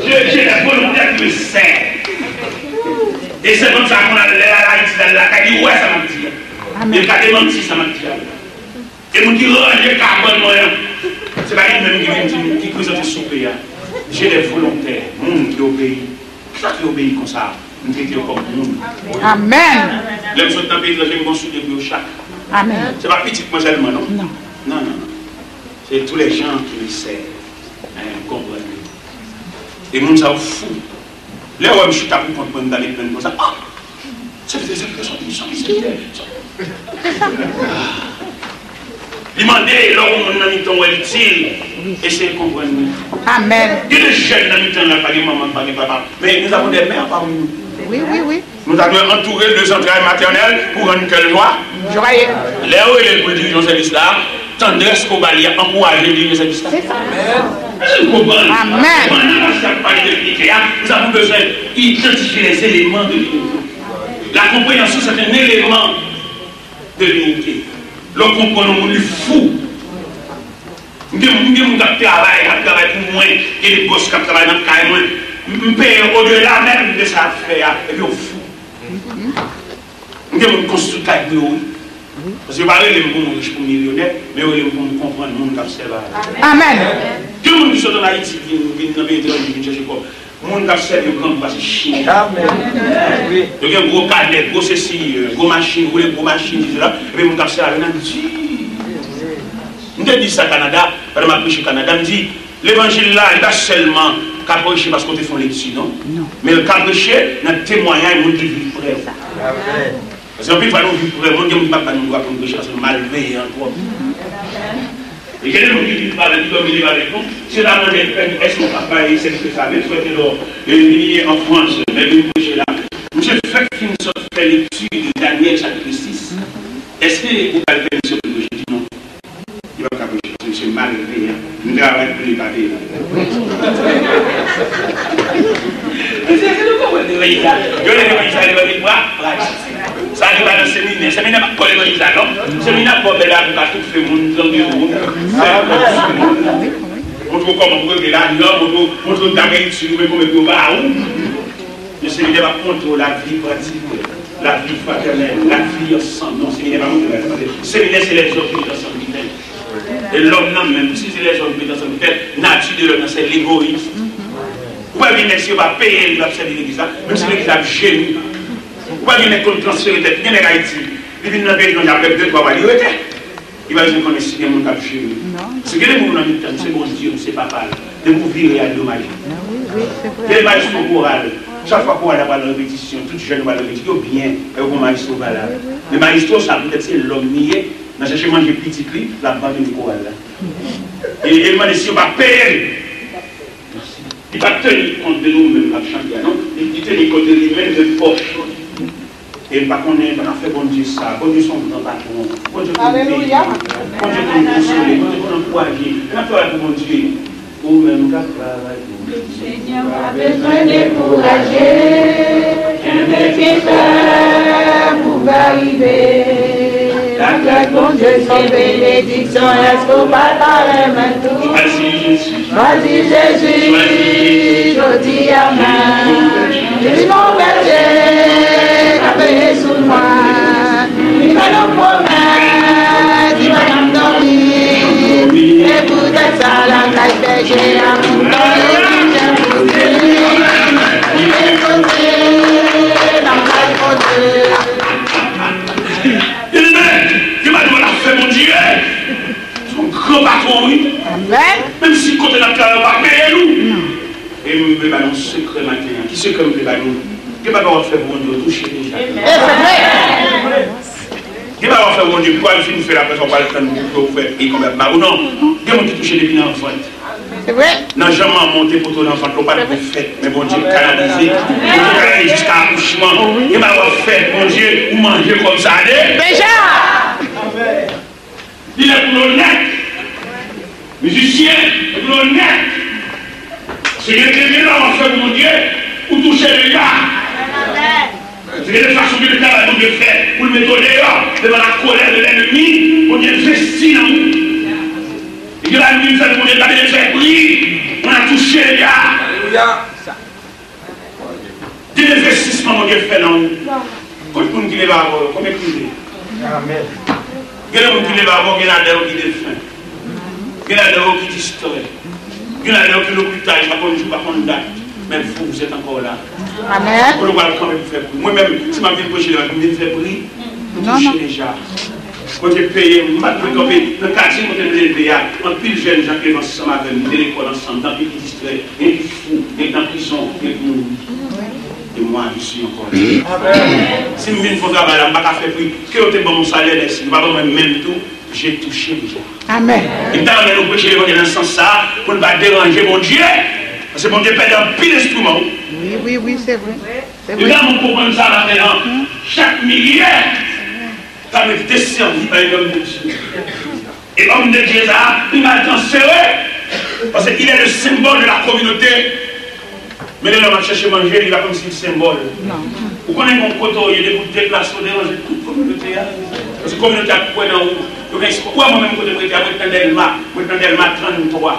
Je, je la volonté de sè. E sèvant sa konn al lè l al Ayiti, l al lakay li, wè sa m ap di a. Amèn. Li ka demanti sa m ap di a. E moun ki ranje kabann mwen an, se pa li menm ki vin di m, ki prezante soupe a. Je de volontè, moun ki obeyi. Kisa ki obeyi konsa? M trete yo kòm moun. Amèn. Lè m sot nan peyi etranje, m gon soulye pou yo chak. Amèn. Se pa pitit mwen sèlman, non. Non. Non, non, non. Se tous les gens qui me servent. Hein, konprann li. E moun sa yo fou. Lè yo wè m chita pou kont mwen, m ta met men m konsa. Ah! Sèvitè, sèvitè, sòti, sòti, sèvitè, sòti. Li mande, lè w wè yon moun nan mitan w, wè l itil, eseye konprann li. Amèn. Gen de jèn nan mitan n la, pa gen manman, pa gen papa. Men nous avons des mères parmi nous. Wi, wi, wi. Nou ta dwe antoure l de zantray matènèl pou rann kè l jwa. Jwaye. Lè yo rele l pou l dirije yon sèvis la, tandrès ke w ba li a ankouraje l dirije sèvis la. Se sa. Èske nou konprann? Amèn. Pandan pastè ap pale de linite a, nous avons besoin d'identifier les éléments de l'unité. La compréhension, c'est un élément de l'unité. Lè w konprann yon moun, li fou. M gen, m gen moun k ap travay, k ap travay pou mwen, gen de bòs k ap travay nan kay mwen. M, m peye odela menm de sa y ap fè a, epi yo fou. M gen moun k konstwi kay pou yo, wi. Paske yo pa rele m pou m rich, pou m milyonè, men yo rele m pou m konprann moun k ap sèvi avè m. Amèn. Gen moun ki sot ann Ayiti, vin, vin nan peyi etranje, vin chèche kòb. Moun k ap sèvi yo grangou pase Chimè. Amèn. Wi. Yo gen gwo kanè, gwo sesi, gwo machin, woule gwo machin, sesi la. Epi moun k ap sèvi avè yo nan di. M te di sa Kanada, pandan m ap preche Kanada, m di, levanjil la, li pa sèlman ka preche paske w te fè yon lekti, non. Non. Men l ka preche nan temwayaj moun ki viv prè w. Amèn. Paske anpil fwa nou viv prè moun, gen moun ki p ap ba nou dwa pou nou preche paske nou malveyan twòp. E gen de moun ki vin pale, ki dòmi leve avèk nou. Si yo ta mande, èske w p ap bay sèvis sa menm, si w te lò, e vini an Frans, lè vin preche la. Misye fèk fin sot fè lekti de Danyèl chapit sis. Èske ou ba l pèmisyon pou l preche? Li di non. Li p ap ka preche, paske misye malveyan. M travay pou li pa peye m. Mesye, èske nou konprann levanjil sa? Yo lè levanjil sa, levanjil pra, pratik. Sa li pa nan seminè. Seminè pa t ba w levanjil sa, non. Seminè ap ba w bèl avoka, tout fè moun, zanmi moun, fè moun sou moun. Montre w kòman pou regle lajan, montre w, montre w dam Ayiti, ou menm kòman pou yo ba ou. Yon seminè p ap montre w lavi pratik, lavi fratènèl, lavi ansanm. Non, seminè pa montre bagay sa. Seminè, se lèzòm ki met ansanm ki fè l. E lòm nan menm, si se lèzòm ki met ansanm ki fè l, nati de lòm nan, se legoyis. Ou pa gen nèg, si yo pa peye l, li p ap sèvi legliz la, menm si legliz la ap jeni. Ou pa gen nèg konn transfere tèt, gen nèg Ayiti, li vin nan peyi nou, apre de twa mwa, li rete. Li pa bezwen konnen si gen moun k ap jere. Non. Si gen de moun nan mitan nou, se Bondye, se papa l. Depi w vire a, domaj. Ah wi, wi, se vre. Gen majestro koral. Chak fwa koral la pral nan repetisyon, tout jèn yo pral nan repetisyon, yo byen, yo gon majestro valab. Wi, wi. Men majestro sa, poutèt se lòm li ye, nan chèche manje pitit li, l ap abandone koral la. E, e l mande si yo pa peye l. Li pa teni kont de nou menm k ap chante a, non. Li, li teni kont de li menm, de pòch. E m pa konnen, m pa ka fè Bondye sa. Bondye se yon gran patwon. Bondye konn beni. Alelouya. Bondye konn konsole. Bondye konn ankouraje. N ap travay pou Bondye. Ou menm k ap travay pou Bondye. Senyè, w pa bezwen dekouraje. Kenbe fye fèm, ou va rive. Lagras Bondye se yon benediksyon, èske w pa ta renmen tou? Chwazi Jezi. Chwazi Jezi, jodi a menm. Li se yon bèlye k ap veye sou mwen. Li fè nou pwomès, li pa janm dòmi. E poutèt sa, lakay bèje a moun nan yo, li fè pou li. Li fè kote nan kay kote. Ebyen, gen bagay w ap fè Bondye. Se yon gran patwon, wi. Amèn. Menm si kote n ap travay yo pa peye nou. E m vle ba nou yon sekrè maten an. Ki sekrè m vle ba nou? Gen bagay w ap fè pou Bondye, yo touche deja. E se vre. Gen bagay w ap fè pou Bondye, pou al fin fè l, apre sa w pral tann pou yo fè e konbèt ba ou non. Gen moun ki touche depi nan vant. Se vre. Nan jan manman w te pote w nan vant la, ou pa t pou fèt, men Bondye kanalize, Bondye kanalize jiska akouchman. Gen bagay w ap fèt, Bondye, ou manje kòb sa de. Deja! Li lè pou l onèt. Mizisyen, lè pou l onèt. Se gen de bagay w ap fè pou Bondye, ou touche deja. Se gen de fason, gen de travay Bondye fè pou l mete w deyò devan la colère de l'ennemi. Bondye envesti nan ou. E gen la vin fè Bondye pa te fè pri. On a touché deja. Alelouya. Gen envestisman Bondye fè nan ou. Kot moun ki leve avè w? Konbyen ki leve? Amèn. Gen de moun ki leve avè w, gen ladan yo ki defen. Gen ladan yo ki distrè. Gen ladan yo ki lopital, pa konn jou, pa konn dat. Men vous, vous êtes encore là. Amèn. Kote w pral kanpe pou fè pri? Mwen menm, si m ap vin preche devan, m vin fè pri, m touche deja. Bondye peye m, m pa t dwe kanpe nan katye kote m leve a. Anpil jèn jan k leve ansanm avè m, m te lekòl ansanm, gen anpil ki distrè, gen ki fou, gen k nan prizon, gen k mouri. E mwa, je suis encore la. Si m vin fè travay la, m pa ka fè pri. Ke yo te ban m yon salè, lèsi, yo pa ban mwen menm tou, j'ai touché déjà. Amèn. E m ta renmen nou preche levanjil nan sans sa, pou n pa deranje Bondye, paske Bondye pèdi anpil enstriman. Wi, wi, wi, se vre. Se vre. E la, nou konprann sa maten an. Chak milye, sa vle deservi pa yon nonm de Dye. E nonm de Dye sa, li mal transfere, paske il est le symbole de la communauté. Men lè nonm ap chèche manje, li pa konn si l senbòl. Ou konnen gen yon kote w ye, depi w deplase, w deranje tout kominote a. Paske kominote a kwè nan ou. Yo gen espwa. Ou wè mwen menm kote m rete a, mwen rete nan Dèlma. Mwen rete nan Dèlma tranntwa.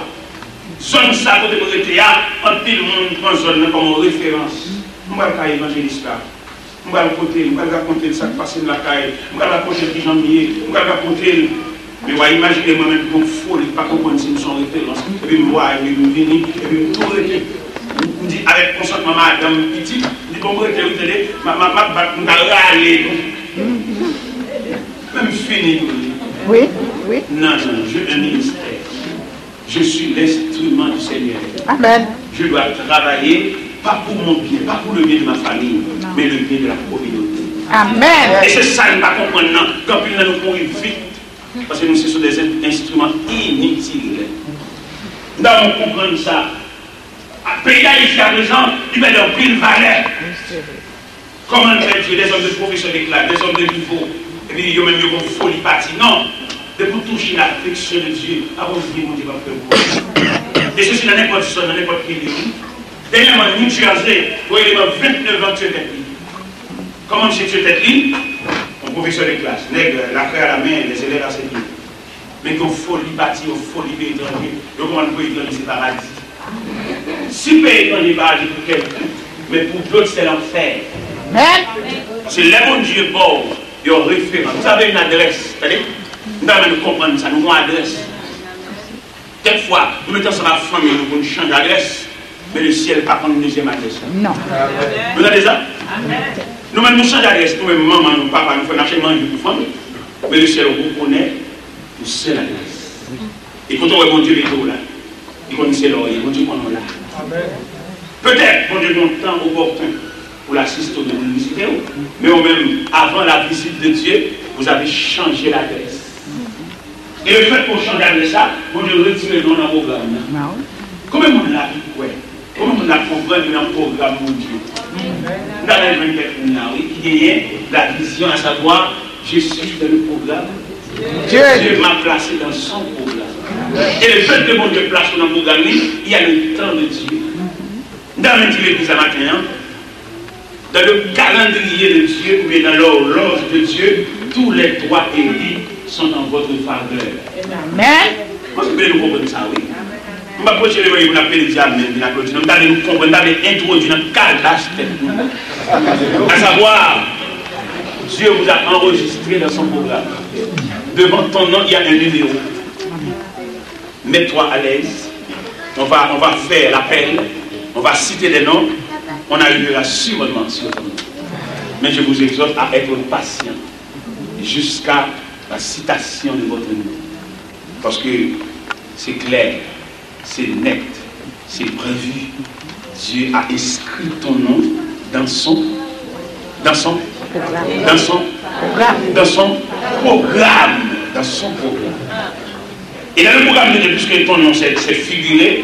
Zòn sa kote mwen rete a, anpil moun pran zòn nan kòm yon referans. Mwen pral kay evanjelis la. M pral kote l, m pral rakonte l sa k pase m lakay, m pral rakonte l kijan m ye, m pral rakonte l. Men w a imajine mwen menm ki gon foli, ki pa konprann si m se yon referans, epi m vwaye, epi m vini, epi m tou rete. M, m di avèk konsantman madanm, pitit, m di bon m rete wi tande, m a, m a, m ap bat, m ta rale nou. Men m fini tou wi. Wi, wi. Non, non, je un ministère. Je suis l'instrument du Seigneur. Amèn. Je dois travailler, pas pour mon bien, pas pour le bien de ma famille, mais le bien de la communauté. Amèn. E se sa nou pa konprann nan. Gen anpil nan nou mouri vit, paske nou se sou des instruments inutiles. Nou ta konprann sa. Peyi Dayiti aprezan, li pèdi anpil valè. Kòman n fè Dye, des hommes de profession de classe, des hommes de niveau, epi yo menm yo gon foli pati? Non! Depi w touche l'affection de Dieu, pa konn ki Bondye p ap fè pou ou. E sesi nan nenpòt zòn, nan nenpòt peyi, wi. Dènyèman, New Jersey, yon eleman vennèf an tye tèt li. Kòman misye tye tèt li? Yon pwofesè de klas, nèg, la craie à la main, les élèves à ses pieds. Men gen yon foli pati, yon foli peyi etranje. Yo konprann peyi etranje se paradi. Si peyi etranje paradi pou kèk, men pou dòt se lanfè. Amèn. Paske lè Bondye ba w yon referans, vous avez une adresse, tande? M ta renmen nou konprann sa, nou gon adrès. Kèk fwa, nou mete ansanm ak fanmi nou pou n chanje adrès, men le ciel pa konn dezyèm adrès la. Non. Nou tande sa? Nou menm nou chanje adrès, nou menm manman nou, papa nou, fè n ap chèche manje pou fanmi. Men le ciel rekonèt yon sèl adrès. E kote w wè Bondye mete w la, li konn se la w ye, Bondye konnen w la. Petèt Bondye gen yon tan opòten pou l asiste w, pou l vizite w. Men ou menm, avant la visite de Dieu, vous avez changé l'adresse. E lefètke w chanje adrès la, Bondye retire non w nan pwogram nan. Konbyen moun la ki kwè? Konbyen moun la konprann li nan pwogram Bondye? M ta renmen jwenn kèk moun la, wi, ki genyen la vizyon, à savoir, je suis dans le programme. Dieu. Dieu m'a placé dans son programme. E lefètke Bondye plase w nan pwogram li, il y a le temps de Dieu. M ta renmen di legliz la maten an, dans le calendrier de Dieu, oubyen dans l'horloge de Dieu, tous les droits écrits sont en votre faveur. Amèn. Mwen se vle nou konprann sa, wi. M pa preche levanjil pou n ap pede di amèn, vin aplodi. Non, m ta vle nou konprann, m ta vle entwodui nan kadaj tèt nou. À savoir, Dieu vous a enregistré dans son programme. Devant ton nom, il y a un numéro. Mets-toi à l'aise. On va, on va faire l'appel. On va citer des noms. On arrivera sûrement sur ton nom. Mais je vous exhorte à être patient jusqu'à la citation de votre nom. Parce que c'est clair, c'est net, c'est prévu. Dieu a inscrit ton nom dans son, dans son, dans son, dans son programme, dans son programme. Et dans le programme de Dieu, puisque ton nom c'est c'est figuré,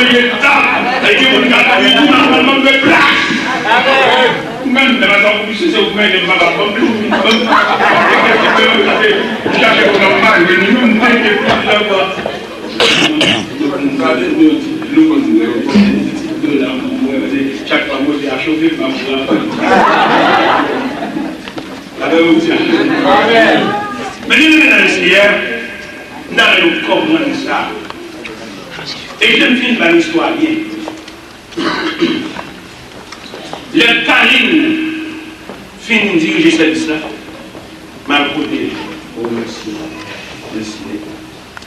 chanje etap. E gen moun k ap ri tou nan fòm de plas. Ou menm, lè maten ou kouche, se ou k mennen m, papa, ban m plis. Chache pou nan pa jwenn youn, teke plis ankò. Mwen pale, mwen di, nou konn di, mwen konn di, ti dola, mwen, mwen, chak fwa mwen di a chofe, m ap pran. Alelouya. Amèn. Men byeneme nan le Seyè, m ta vle nou konprann sa. E kite m fin ba nou istwa byen. Lè Kalin fin dirije sèvis la, m al kote l. O, mèsi. Mèsi, Leta.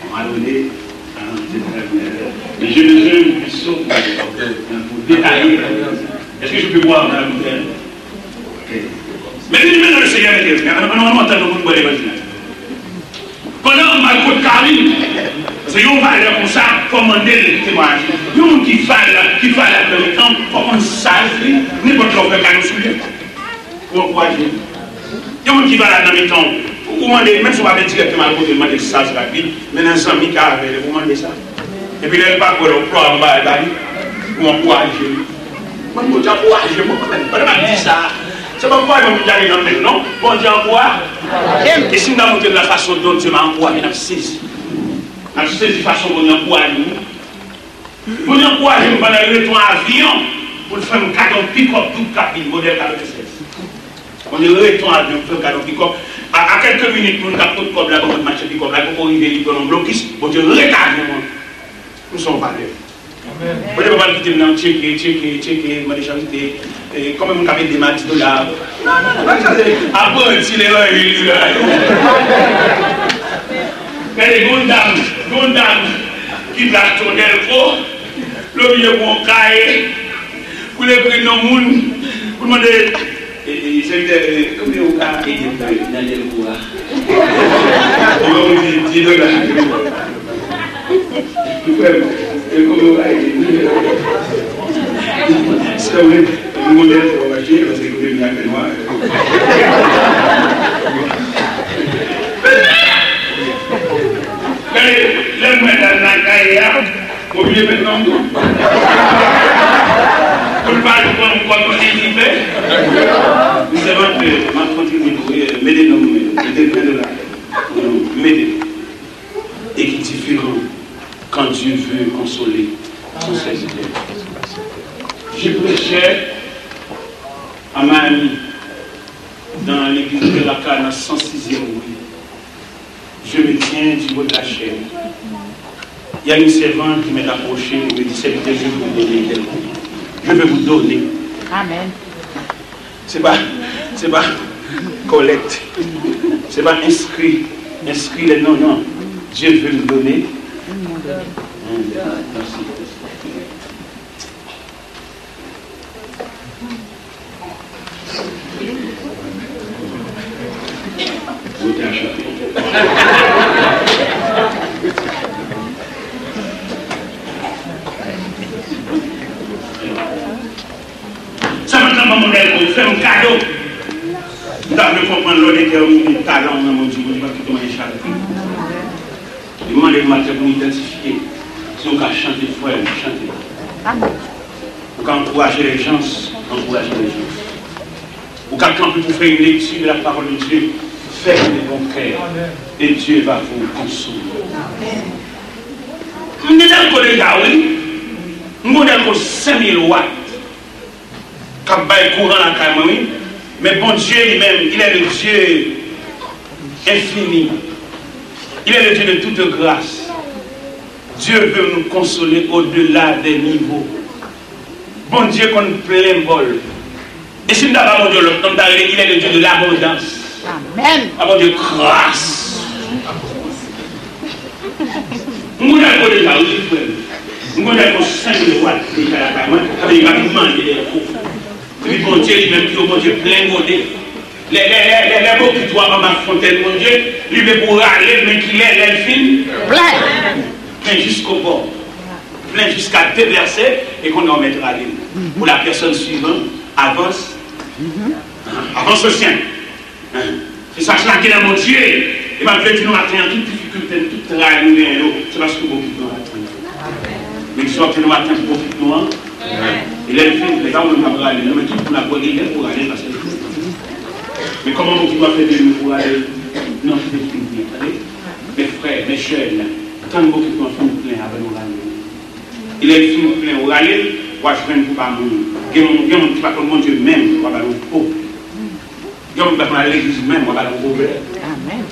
On m'a donné un dictionnaire. Mais j'ai besoin d'une question pour détailler. Est-ce que je peux boire dans la bouteille? Ok. Men byeneme nan le Seyè, mete, ann, ann, ann, ann, ann, ann, ann, ann, Pandan m al kot Kalin, se yon valè konsa, fò m mande l temwayaj li. Yon moun ki valab, ki valab nan mitan w, fò w konn saz li, nenpòt lè w fè kado sou li, pou ankouraje li. Yon moun ki valab nan mitan w, ou mande, menm si w pa vle dirèkteman al kote l, mande l saz rapid, men nan zanmi k avè l, ou mande sa. Epi lè l pa kwè lòt fwa, ou bay ba li, pou ankouraje li. Mwen, Bondye ankouraje mwen, mwen menm, pandan m ap di sa, se pa ankourajman m te ale nan men l, non. Bondye ankouraje m. E si m ta montre l la façon dont Dieu m'a encouragé, n ap sezi. N ap sezi fason Bondye ankouraje nou. Bondye ankouraje m pandan retou avyon pou l fè m kado yon pikòp doub kabin, modèl katrevennsèz. Bondye retou avyon pou l fè m kado yon pikòp. A, a kèlke minit, moun k ap pot kòb la, ban mwen mache pikòp la, li poko rive, li pran yon blokis, Bondye ret avyon an. M se yon valè. Bondye pa pral kite m nan tcheke, tcheke, tcheke, mande charite. E, konbyen moun k ap ede m a dis dola? Non, non, non, pa chache. Apranti levanjil li la. Gade, gon dam, gon dam ki pral achte yon dèlko, l oblije pran yon kaye pou l ekri non moun, pou l mande E, e, sèvitè, e, konbyen ou ka ede m nan, nan dèlko a? Ou ban mwen di, di dola. Frè m, e konbyen ou ka ede m? Sè mwen, m gon dèlko w ap achte, paske kote m ye a fè nwa. Gade, lè m wè dam nan kaye a, m oblije met non m tou. Pou l pa jwenn kòb yon endife. M sèvant, m ap kontribye tou, wi, mete non mwen, mete ven dola. Mete. Et qui différent quand Dieu veut consoler son serviteur. Je prêchais à Miami, dans l'église de Raka, dans cent sixième rue. Je me tiens du bord de la chaîne. Il y a une servante qui m'est approchée et me dit, serviteur, je veux vous donner quelque chose. Je veux vous donner. Amen. Se pa, se pa kòlèkt. Se pa enskri, enskri lè non, non. Dieu veut me donner. Mèsi. Bondye a chante. Sa pa t nan ban modèl pou fè m kado. M ta vle konprann lòd entèminik talan w nan men Bondye, Bondye p ap kite w anyen chale. Li mande nou maten pou nou idantifye. Si w ka chante, frè m, chante. Ou ka ankouraje lèzans, ankouraje lèzans. Ou ka kanpe pou fè yon lekti de la pawòl de Dye, fè de bon kè, et Dieu va vous consoler. M gen dèlko deja, wi. M gen dèlko senk mil wat. K ap bay kouran lakay mwen, wi. Men Bondye li menm, il est le Dieu infini. Il est le Dieu de toute grâce. Dieu veut nous consoler au-delà des niveaux. Bondye konn plen bòl. E si m ta ba Bondye yon lòt non, m ta rele, il est le Dieu de l'abondance. Amèn. A Bondye gras. M konnen l kote sa, wi, frè m. M konnen l pou senk mil wat deja lakay mwen, sa vle di m pa vin mande dèlko. Epi Bondye li menm ki yon Bondye plen kote. Lè, lè, lè, lè, lè bokit ou a anba fontèn Bondye, li vle pou w rale l, men kilè, lè l fin plen, plen jiskobò, plen jiska devèse, e kounye a w mèt rale l. Pour la personne suivante, avance, avance, sien. Se sa k lage nan Bondye. E m ap vle di nou maten an, tout difikilte n, tout tray nou genyen yo, se paske bokit nou a plen. Men ki sòti nou maten pou bokit nou an. E lè l fin, se pa ou menm k ap rale l, non, men tout moun ap wè li lè pou rale l, paske l fin. Men kòman bokit nou a fè de nou pou rale l? Non, kite l fin plen, tande. Men frè, men sè, tann bokit nou an fin plen avan nou rale l. E lè l fin plen, ou rale l, w a jwenn pou ba moun. Gen moun, gen moun ki pa konn Bondye menm, w a ba yo po. Gen moun ki pa konn al legliz menm, w a ba l yon pwovèb. Amèn.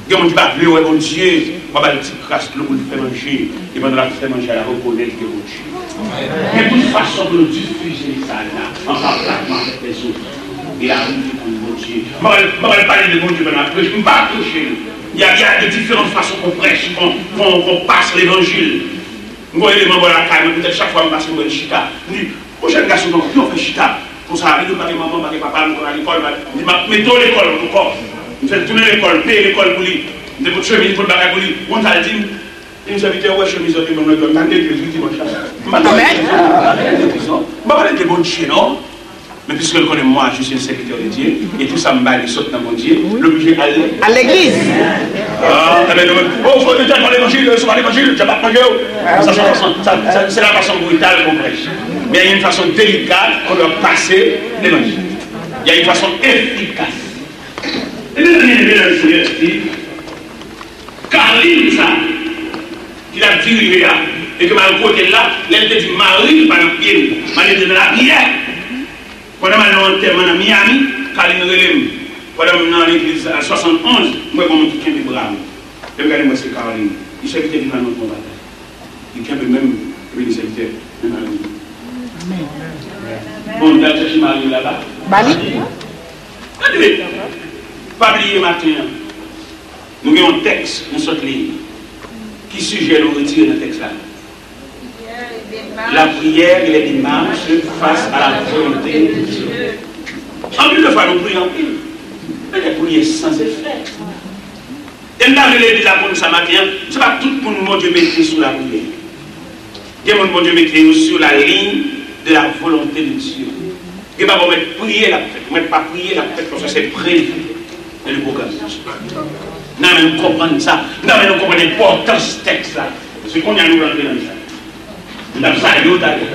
Gen moun ki pa vle wè Bondye, w a ba l ti kras dlo pou l fè manje, e pandan l ap fè manje a, l a rekonèt gen Bondye. Men tout fason pou nou difize mesaj la, anba plafon avèk lèzòt, e la rive pou Bondye. M pa pral, m pa pral pale de Bondye pandan m ap preche, m pa ap preche. Il y a, il y a de différentes façons qu'on prêche, qu'on, qu'on, qu'on passe l'évangile. M gon eleman bò lakay mwen, petèt chak fwa m pase m wè l chita. M di, "Mon jèn gason, non, ki w fè chita konsa? Li di m pa gen manman, pa gen papa, m konn al lekòl, m di, m ap mete w lekòl ankò." M fè l tounen lekòl, peye lekòl pou li. M te pot chemiz, pot bagay pou li. Ou konn sa l di m? Li di m, "Sèvitè, ou wè chemiz ou te ban mwen, m t al legliz wi dimanch la." M pa t al legliz, non. M pa pale de Bondye, non. Men piske l konnen mwa, je suis un serviteur de Dieu, e tou sa m bay li sot nan Bondye, l oblije al legliz. Al legliz. Ah, ebyen, nou menm, oh, fò nou al levanjil, se pa levanjil, djab ap manje w. Sa, sa, sa, sa, sa, se la fason brital qu'on prêche. Mais il y a une façon délicate qu'on doit passer l'évangile. Il y a une façon efficace. E mezanmi, mesdames et messieurs, Carline sa, ki t ap dirije a, e ke m al kote l la, lè l te di mari l pa nan pye l, mari l te nan lapriyè. Pandan m al nan antèman nan Miami, Carline rele m. Pandan m nan legliz a swasannonz, m wè gon moun ki kenbe bra m. Lè m gade, m wè se Carline. Li sèvitè ki nan yon batay. Li kenbe menm, epi li sèvitè, menm avè m. Bon, m t al chèche mari m laba. Ba li. Gade, pa bliye maten an. Nou gen yon tèks nou sot li. Ki sijè nou retire nan tèks la? La prière et les démarches face à la volonté de Dieu. Anpil de fwa nou priye anpil, men de priyè san efè. E m ta vle legliz la konn sa maten an, se pa tout moun Bondye mete sou lapriyè. Gen moun Bondye mete yo sur la ligne de la volonté de Dieu. Gen bagay ou mèt priye l ap fèt, ou mèt pa priye l ap fèt, paske se previ dans le programme de Dieu. N a menm konprann sa, n a menm konprann enpòtans tèks la. Se kounye a nou rantre nan mesaj. M t ap salye w talè.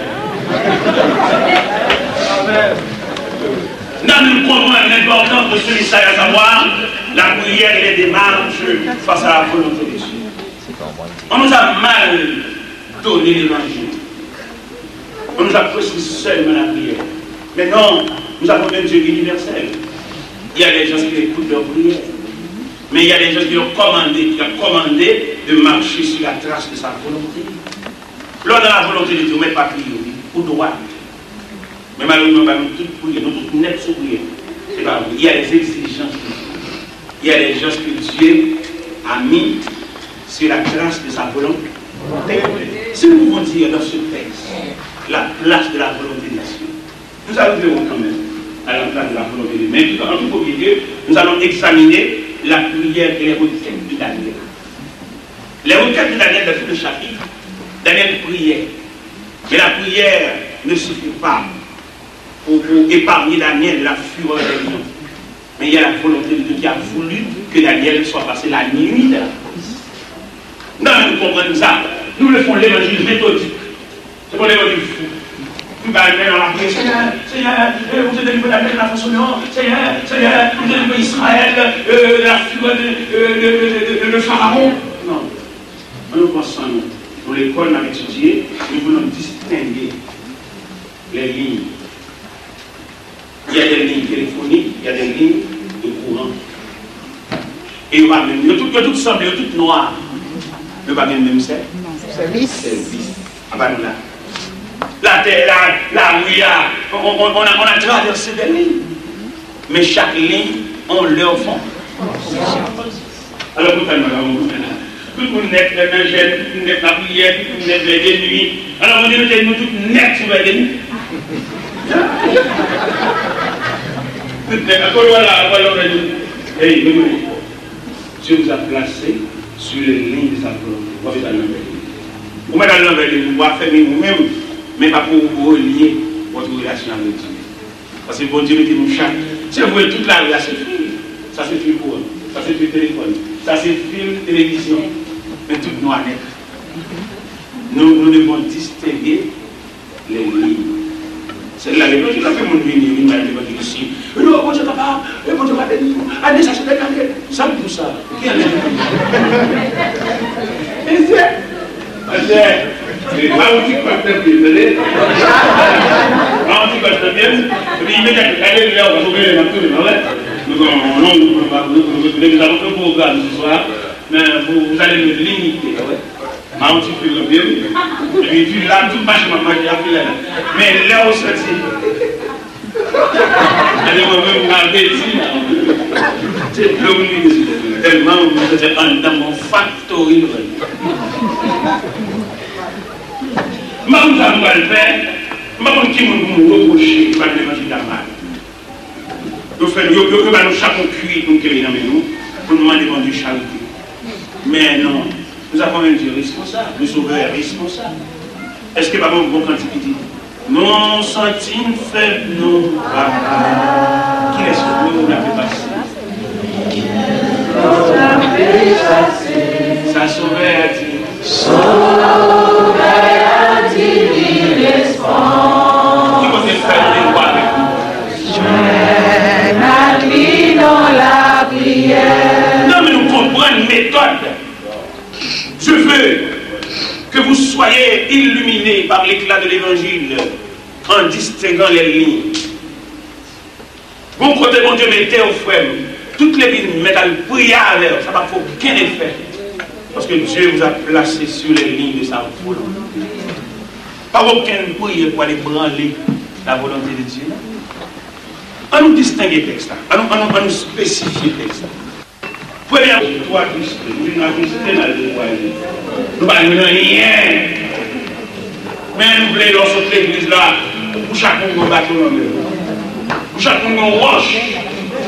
N a menm konprann lenpòtans de ce message, à savoir la prière et les démarches face à la volonté de Dieu. On nous a mal donné l'évangile. On nous a prescrit seulement la prière. Mais non, nous avons un Dieu universel. Il y a des gens qui écoutent leur prière. Mais il y a des gens qui ont commandé, qui ont commandé de marcher sur la trace de sa volonté. Lè w nan la volonte de Dye, ou mèt pa pliye, wi, ou dwat. Men malerezman, ba nou tout priye, nou tout nèt sou priye. Se pa vre. Il y a des exigences de Dieu. Il y a des gens que Dieu a mis sur la trace de sa volonté. Si nous pouvons dire dans ce texte la place de la volonté de Dieu, nous allons verrons quand même à la place de la volonté de Dieu. Mais en tout premier lieu, nous allons examiner la prière et les requêtes de Daniel. Les requêtes de Daniel dans tout le chapitre, Daniel priait. Mais la prière ne suffit pas pour, pour épargner Daniel de la fureur des lions. Mais il y a la volonté de Dieu qui a voulu que Daniel soit passé la nuit dans la fosse. Nan, nou konprann sa. Nou vle fè yon levanjil metodik. Se pa yon levanjil fou. Nou pa al nan lapriyè, Senyè, Senyè, euh, ou te delivre Daniel de la fosse au lion. Senyè, Senyè, ou te delivre Israël, euh, de la fureur de, euh, de, de, de, de, de Pharaon. Non. Ann nou pran san nou. Nou lekòl n ap etidye, nou pou nou distenge les lignes. Il y a des lignes téléphoniques, il y a des lignes de courant. E yo pa menm, yo tout, yo tout sanble, yo tout nwa. Yo pa gen menm sè-, sèvis. Sèvis. Apa nou la. La tè, la, la ri a, on, on, on a, on a traversé des lignes. Mais chaque ligne ont leur fonction. Alò, pou fè nou la, pou fè la. Tout moun nèt, nèt nan jèn, tout moun nèt nan priyè, tout moun nèt lè de nwi. Alò, Bondye mete nou tout nèt sou lè de nwi. Ankò yon la, ankò yon la, hey, nou, Dieu vous a placé sur les lignes de sa volonté. Ou pa bezwen al nan vèl. Ou mèt al nan vèl, ou pa fèmen ou menm, men pa pou ou relye votre relation avec Dieu. Paske Bondye mete nou chak. Se vre, tout lari a se fil. Sa se fil kouran. Sa se fil telefòn. Sa se fil televizyon. Men tout nou anèk. Nou, nou devons distinguer les lignes. Se la levanjil la fè moun vini, vin bay levanjil isi. Yo, Bondye papa, e Bondye va beni nou. Ale chache de kale. Sa m pou sa. Ki ale? Mesye, mesye, e pa yon ti kòs nan pye, tande? Pa yon ti kòs nan pye. Epi imedyatman, gade lè w ap ouvri, m ap tounen, wè. Nou, nou, nou, nou, nou, nou, nou, nou, nou, nou, nou, pwogram sou swa, men pou, pou sa, nou limite, wè. M a yon ti fil nan pye m. Epi fil la, tout mache m ap mache ak fil la. Men lè w santi. Gade mwen menm, m apeti la. Se dlo m li, mesye. Tèlman mwen santi anndan m yon faktori l vre. M pa konn sa m pral fè. M pa konn ki moun pou m repwoche ki pa t levanjil la mal. Yo fè, yo, yo, yo ba nou chak yon kwi pou n kenbe nan men nou, pou n mande Bondye charite. Men non, nous avons un Dieu responsable, le Sauveur est responsable. Èske pa gon bon kantik ki di, nou santi n fèb, nou papa? Kilès nou n ap pase? Sa Sovè a di. Sovè a di li responn. Ki kote fè devwa avèk nou? Jwenn ak li nan lapriyè. Non, men nou konprann metòd. Je veux que vous soyez illuminés par l'éclat de l'évangile en distinguant les lignes. Bon kote Bondye mete w, frè m, tout legliz mèt al priye avè w, sa p ap fè okenn efè. Paske Dieu vous a placé sur les lignes de sa volonté. Pa okenn priyè pou al ebranle la volonté de Dieu, non. An nou distenge tèks la. An nou, an nou, an nou espesifye tèks la. Premyè, nou ajiste, nou vin ajiste nan levanjil. Nou pa jwenn anyen. Men nou vle lè w sot legliz la, pou chak moun gen yon baton nan men yo. Pou chak moun gen yon wòch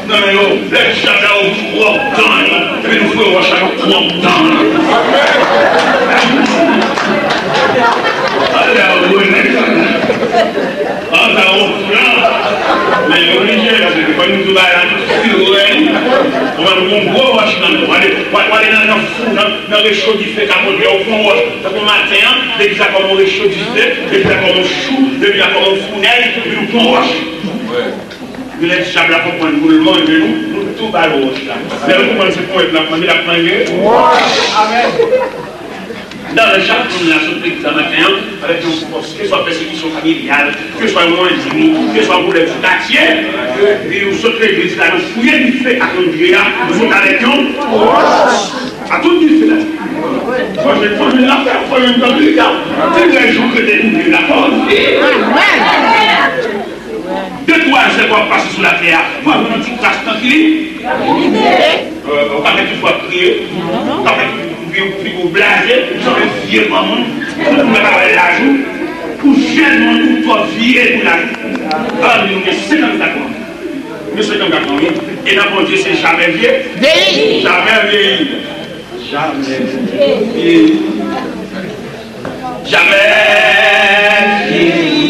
nan men yo. Lè dyab la ouvri gwo dan li, epi nou foure wòch la nan gwo dan li. Ala wonèt! An sa ofran. Men oblije, paske fò nou di bagay la tout sirèy. Ou wè nou gon gwo wòch nan nou. Wale, wale nan, nan fou, nan, nan recho dife k ap odè, ou pran wòch. Tankou maten an, legliz la kòm yon recho dife, legliz la kòm yon chou, legliz la kòm yon founèy, epi nou pran wòch. Epi lè dyab la konprann nou, l manje nou, nou tou ba l wòch la. Lè l konprann se ponyèt l ap manje, l ap manje wòch. Amèn. Nan lè chak moun la sot legliz la maten an, avèk yon fòs, keswa pèsekisyon familyal, keswa yon ennmi, keswa yon pwoblèm sou katye, epi nou sot legliz la, nou fouye dife ak yon vye a, nou sot avèk yon wòch. A tout dife la. Fò jwenn, fò jwenn lapè, fò jwenn trankilit la. Se lè jou ke te ouvri la, fò vin. De twa zèk w ap pase sou latè a, w ap jwenn yon ti kras trankilit. Euh, ou pa fè tout fwa kriye. Ou pa fè tout fwa kriye, ou blaze, ou sanble vye granmoun. Tout moun pa wè laj ou. Ou jèn moun, ou twò vye pou laj ou. Alò, nou gen senkannkat an. Nou gen senkannkat an, wi. E nan Bondye, se jamè vye. Vyeyi. Jamè vyeyi. Jamè vyeyi. Jamè vyeyi.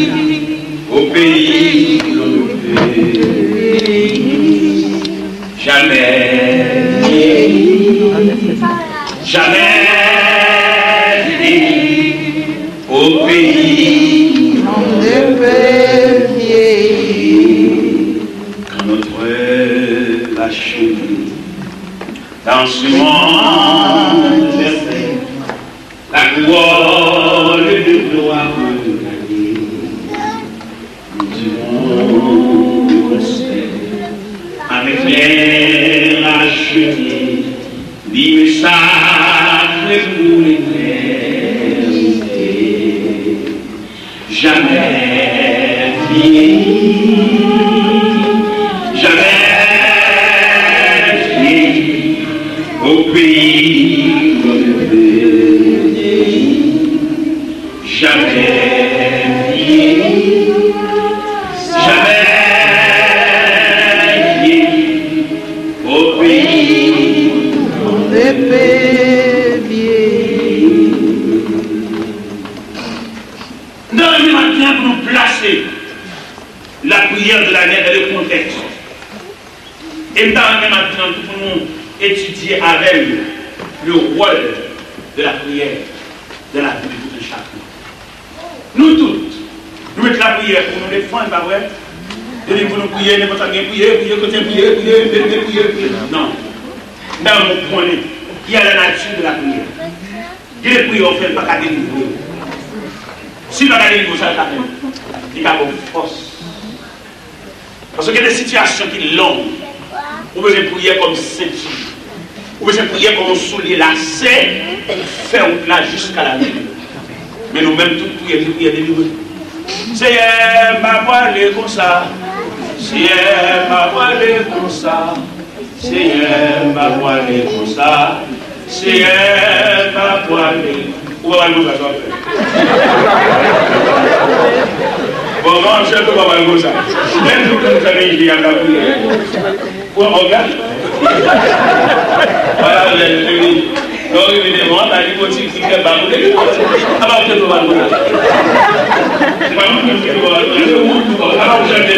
Au pays où l'on ne peut vieillir. Jamais vieillir, jamais vieillir, au pays où l'on ne peut vieillir. Quand notre âme va cheminer dans ce monde infirme, la couronne de gloire gagnée, nous dirons le gospel avec l'air racheté, vive sacré pour l'éternité. Jamais vieillir, jamais vieillir, au pays où l'on ne peut vieillir. Jamais vieillir, jamais Nou plase la prière de l'année dans le contexte. E m ta renmen maten an tou pou nou etidye avè m le rôle de la prière dans la vie de tout un chacun. Nou tout, nou met lapriyè pou nou defann, pa vre? Yo di pou nou priye, nenpòt sa gen priye, priye, kote priye, priye, priye, priye, priye, priye. Non. Nan ou konnen, il y a la nature de la prière. Gen de priyè w fè, l pa ka delivre w. Si l pa ka delivre w, sa l ka fè? Li ka ba w fòs. Paske gen de sitiyasyon ki long. Ou bezwen priyè kòm senti. Ou bezwen priyè kòm yon soulye lase pou fè wout la jiska lavil. Men nou menm, tout priyè, se priyè delivre. Seyè, m pa prale konsa. Seyè, m pa prale konsa. Seyè, m pa prale konsa. Seyè, m pa prale. Ou pa pral konsa, sa w ap fè? Bon, mwen, m chèche ou pa pral konsa. Menm si w konn fè menm jan y ap lapriyè. Pran òg la. Wala, lè l vini. Lè w rive devan an, ta li poti ki fè ba pou li. Apa w chèche ou pral konsa? Se pa mwen ki chèche ou pral konsa. Se ou, apa w chèche.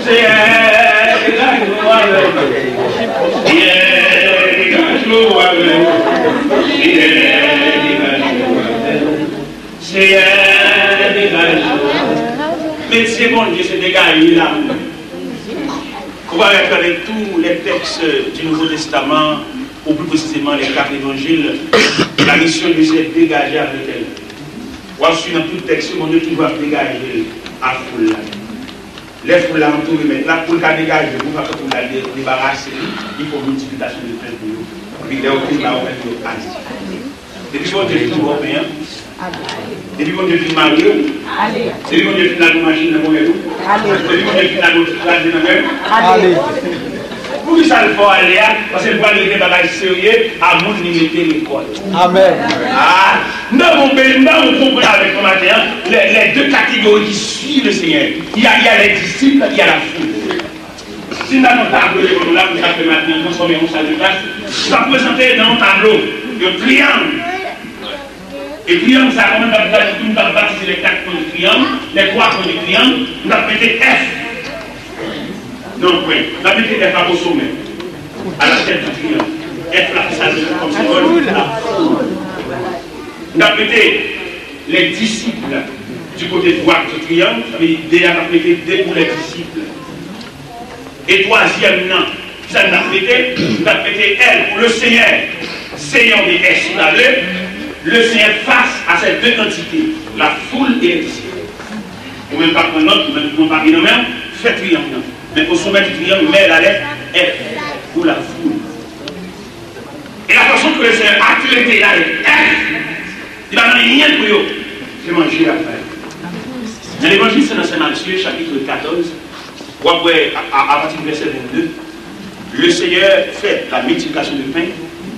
Seyè, degaje w avè m. Seyè, degaje w avè m. Seyè, degaje w avè m. Seyè, degaje w. Metye Bondye, se degaje la. Ou va regarder tous les textes du Nouveau Testament, ou plus précisément les quatre évangiles. La mission de Dieu, c'est de dégager avec elle. W ap swiv nan tout tèks yo, Bondye toujou ap degaje a foul la. Lè foul la antoure mèt la, pou l ka degaje pou fè foul la de- debarase li, il faut multiplication de pen pou yo. Epi lè yo fin ba yo pen, yo ale. Depi Bondye fin ba w pen an, depi Bondye fin mare w, depi Bondye fin lage yon machin nan ponyèt ou, depi Bondye fin lage yon ti kraze nan men w, ale. Poukisa l fè w ale a? Paske l pral regle bagay serye a moun li mete lekòl. Amèn. Ah, m ta bon beni, m ta bon konprann avèk nou maten an, les, les deux catégories qui suivent le Seigneur. Il y a, il y a les disciples, il y a la foule. Si n ta nan tablo lekòl nou la, pou n ta fè maten an, transfòme an sal de klas, m ta prezante nan yon tablo, yon triyang. E triyang sa, kòman n t ap gade, nou t ap batize les quatre coins du triangle, les trois coins du triangle, nou t ap mete F nan yon kwen. Nou t ap mete F la o somè, à la tête du triangle. F la ki sa li kòm senbòl la foul. Nou t ap mete les disciples du côté droit du triangle, sa vle di de a t ap mete de pou les disciples. E twazyèm nan, kisa n t ap mete? N t ap mete L pou le Seigneur. Seyè oubyen S si w ta vle. Le Seigneur face à ces deux entités, la foule et les disciples. Ou menm k ap pran nòt, ou menm ki gen yon papye nan men w, fè triyang nan. Men o somè di triyang, mè la lèt F pou la foul. E la fason ke le Seigneur a trete la lèt F, li pa gen anyen pou yo. Se manje l ap bay. Nan Levanjil selon Sen Matye, chapit katòz, w ap wè, a, a, apati de vèsè vennde, le Seigneur fait la multiplication de pain,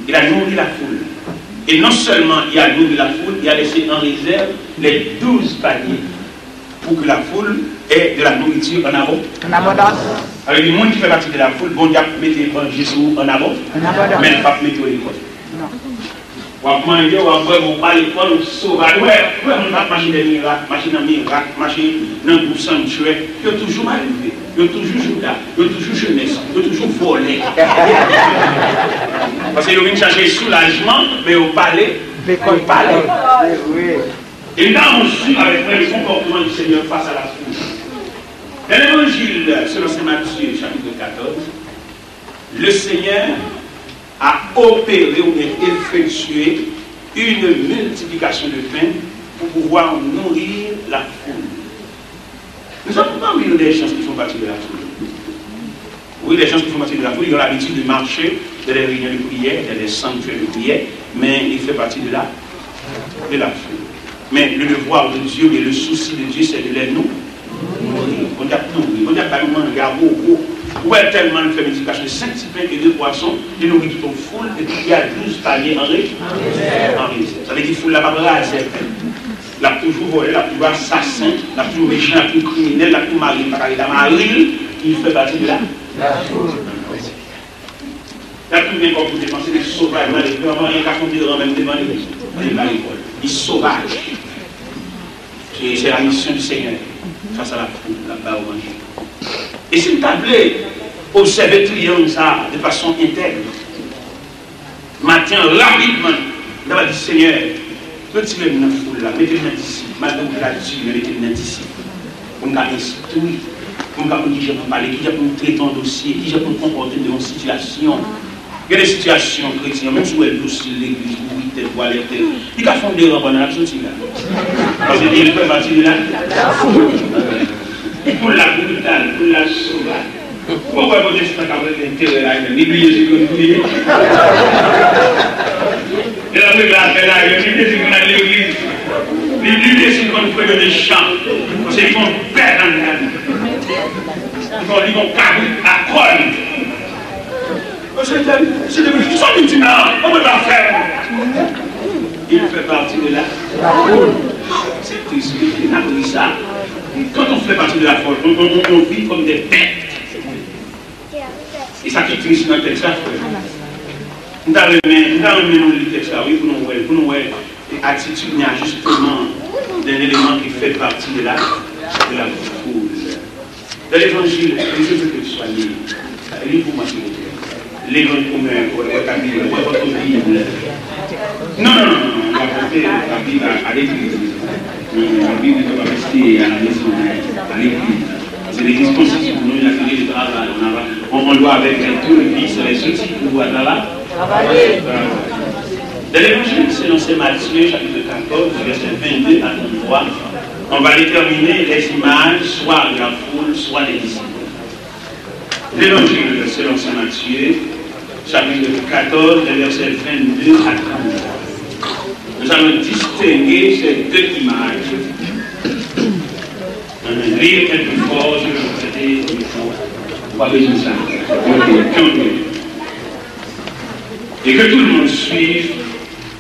il a nourri la foule. Et non seulement il a nourri la foule, il a laissé en réserve les douze paniers pour que la foule ait de la nourriture en abon-, en abondance. Sa vle di, moun ki fè pati de la foul, Bondye ap mete manje sou ou an abon-, en abondance, men l p ap mete w lekòl. Non. W ap manje, w ap bwè, men w pa lekòl, w sovaj. Ou wè, ou wè moun k ap mache dèyè mirak, mache nan mirak, mache nan gwoup Sanctuary, yo toujou malelve, yo toujou jouda, yo toujou jenès, yo toujou vòlè. Paske yo vin chache soulajman, men yo pale, yo pale. E nou ta ann swiv avèk mwen le comportement du Seigneur face à la foule. Dans l'Évangile selon Saint Matthieu, chapitre quatorze, le Seigneur a opéré ou bien effectué une multiplication de pain pour pouvoir nourrir la foule. Nous avons parmi nous des gens qui font partie de la foule. Oui, les gens qui font partie de la foule, ils ont l'habitude de marcher dans des réunions de prière, dans des sanctuaires de prière, mais ils font partie de la, de la foule. Mais le devoir de Dieu et le souci de Dieu, c'est de les nou-, nourrir. Bondye ap nouri, Bondye ap ba nou manje a gogo. Ou wè tèlman l fè multiplication de cinq petits pains et deux poissons, li nouri tout yon foul, epi il y a douze paniers en ré-, en réserve. Sa vle di foul la p ap razè pen. L ap toujou vòlè, l ap toujou asasen, l ap toujou mechan, l ap toujou kriminèl, l ap toujou mari l pa ka rete a mari l, il fait partie de la. L ap toujou gen kòb pou depanse, men sovaj, malelve, anyen ka fè yon ti ranmen devan li, li pa lekòl. Li sovaj. E se la misyon di Senyè. Sa, sa l ap, l ap ba yo manje. E si n ta vle obsève triyang sa a de fason entèg, maten an, rapidman, n ta va di, Senyè, retire m nan foul la, mete m nan disip, malgre wout la di, men mete m nan disip. Pou m ka enstwi, pou m ka konn kijan pou m pale, kijan pou m trete yon dosye, kijan pou m konpòte m devan yon sitiyasyon. Gen de sitiyasyon kretyen, menm si w wè l dosil legliz, bouri tèt, bwale tèt, li ka fè yon deran pandan l ap soti la. Paske li fè pati de la. Pou l la brital, pou l la sovaj. Ou wè pwotestan k ap regle enterè l la, li bliye si l konn priye. Lè l ap regle afè l la, li bliye si l konn al legliz. Li bliye si l konn frekanté chan. Paske li gon bèl anndan li. Li gon, li gon kabrit a kò l. Mwen se tèl, se depi sa vin di nan, mwen pa fè. Il fait partie de la foule. Se tris, wi, n ap ri sa. Quand on fait partie de la foule, on, on, on, on vit comme des bêtes. E sa ki tris nan tèks la, frè. M ta renmen, m ta renmen nou li tèks la, wi, pou nou wè, pou nou wè atitid ni ajistman de eleman ki fè pati de la, de la foule. Dans l'Évangile, que Jésus te soit dit, lis pour moi, s'il vous plaît. L'évangile, ou mwen, ou, ou, ta Bib, ou, votre Bible. Non, non, non, non, on va porter la Bible à, à l'église. Non, non, la Bible ne doit pas rester à la maison, mais à l'église. Parce que l'église consiste pour nous une activité de travail. On a, on, on doit avec les deux vices, les outils pour pouvoir travailler. Dans l'Évangile selon saint Matthieu, chapitre quatorze, versets vingt-deux à trente-trois, on va déterminer les images, soit de la foule, soit des disciples. L'Évangile selon saint Matthieu, chapitre quatorze, les versets vingt-deux à trente-trois. Nous allons distinguer ces deux images. Lire un peu fort, je vais répéter au micro. Pas besoin de ça. Ok, tant mieux. Et que tout le monde suive,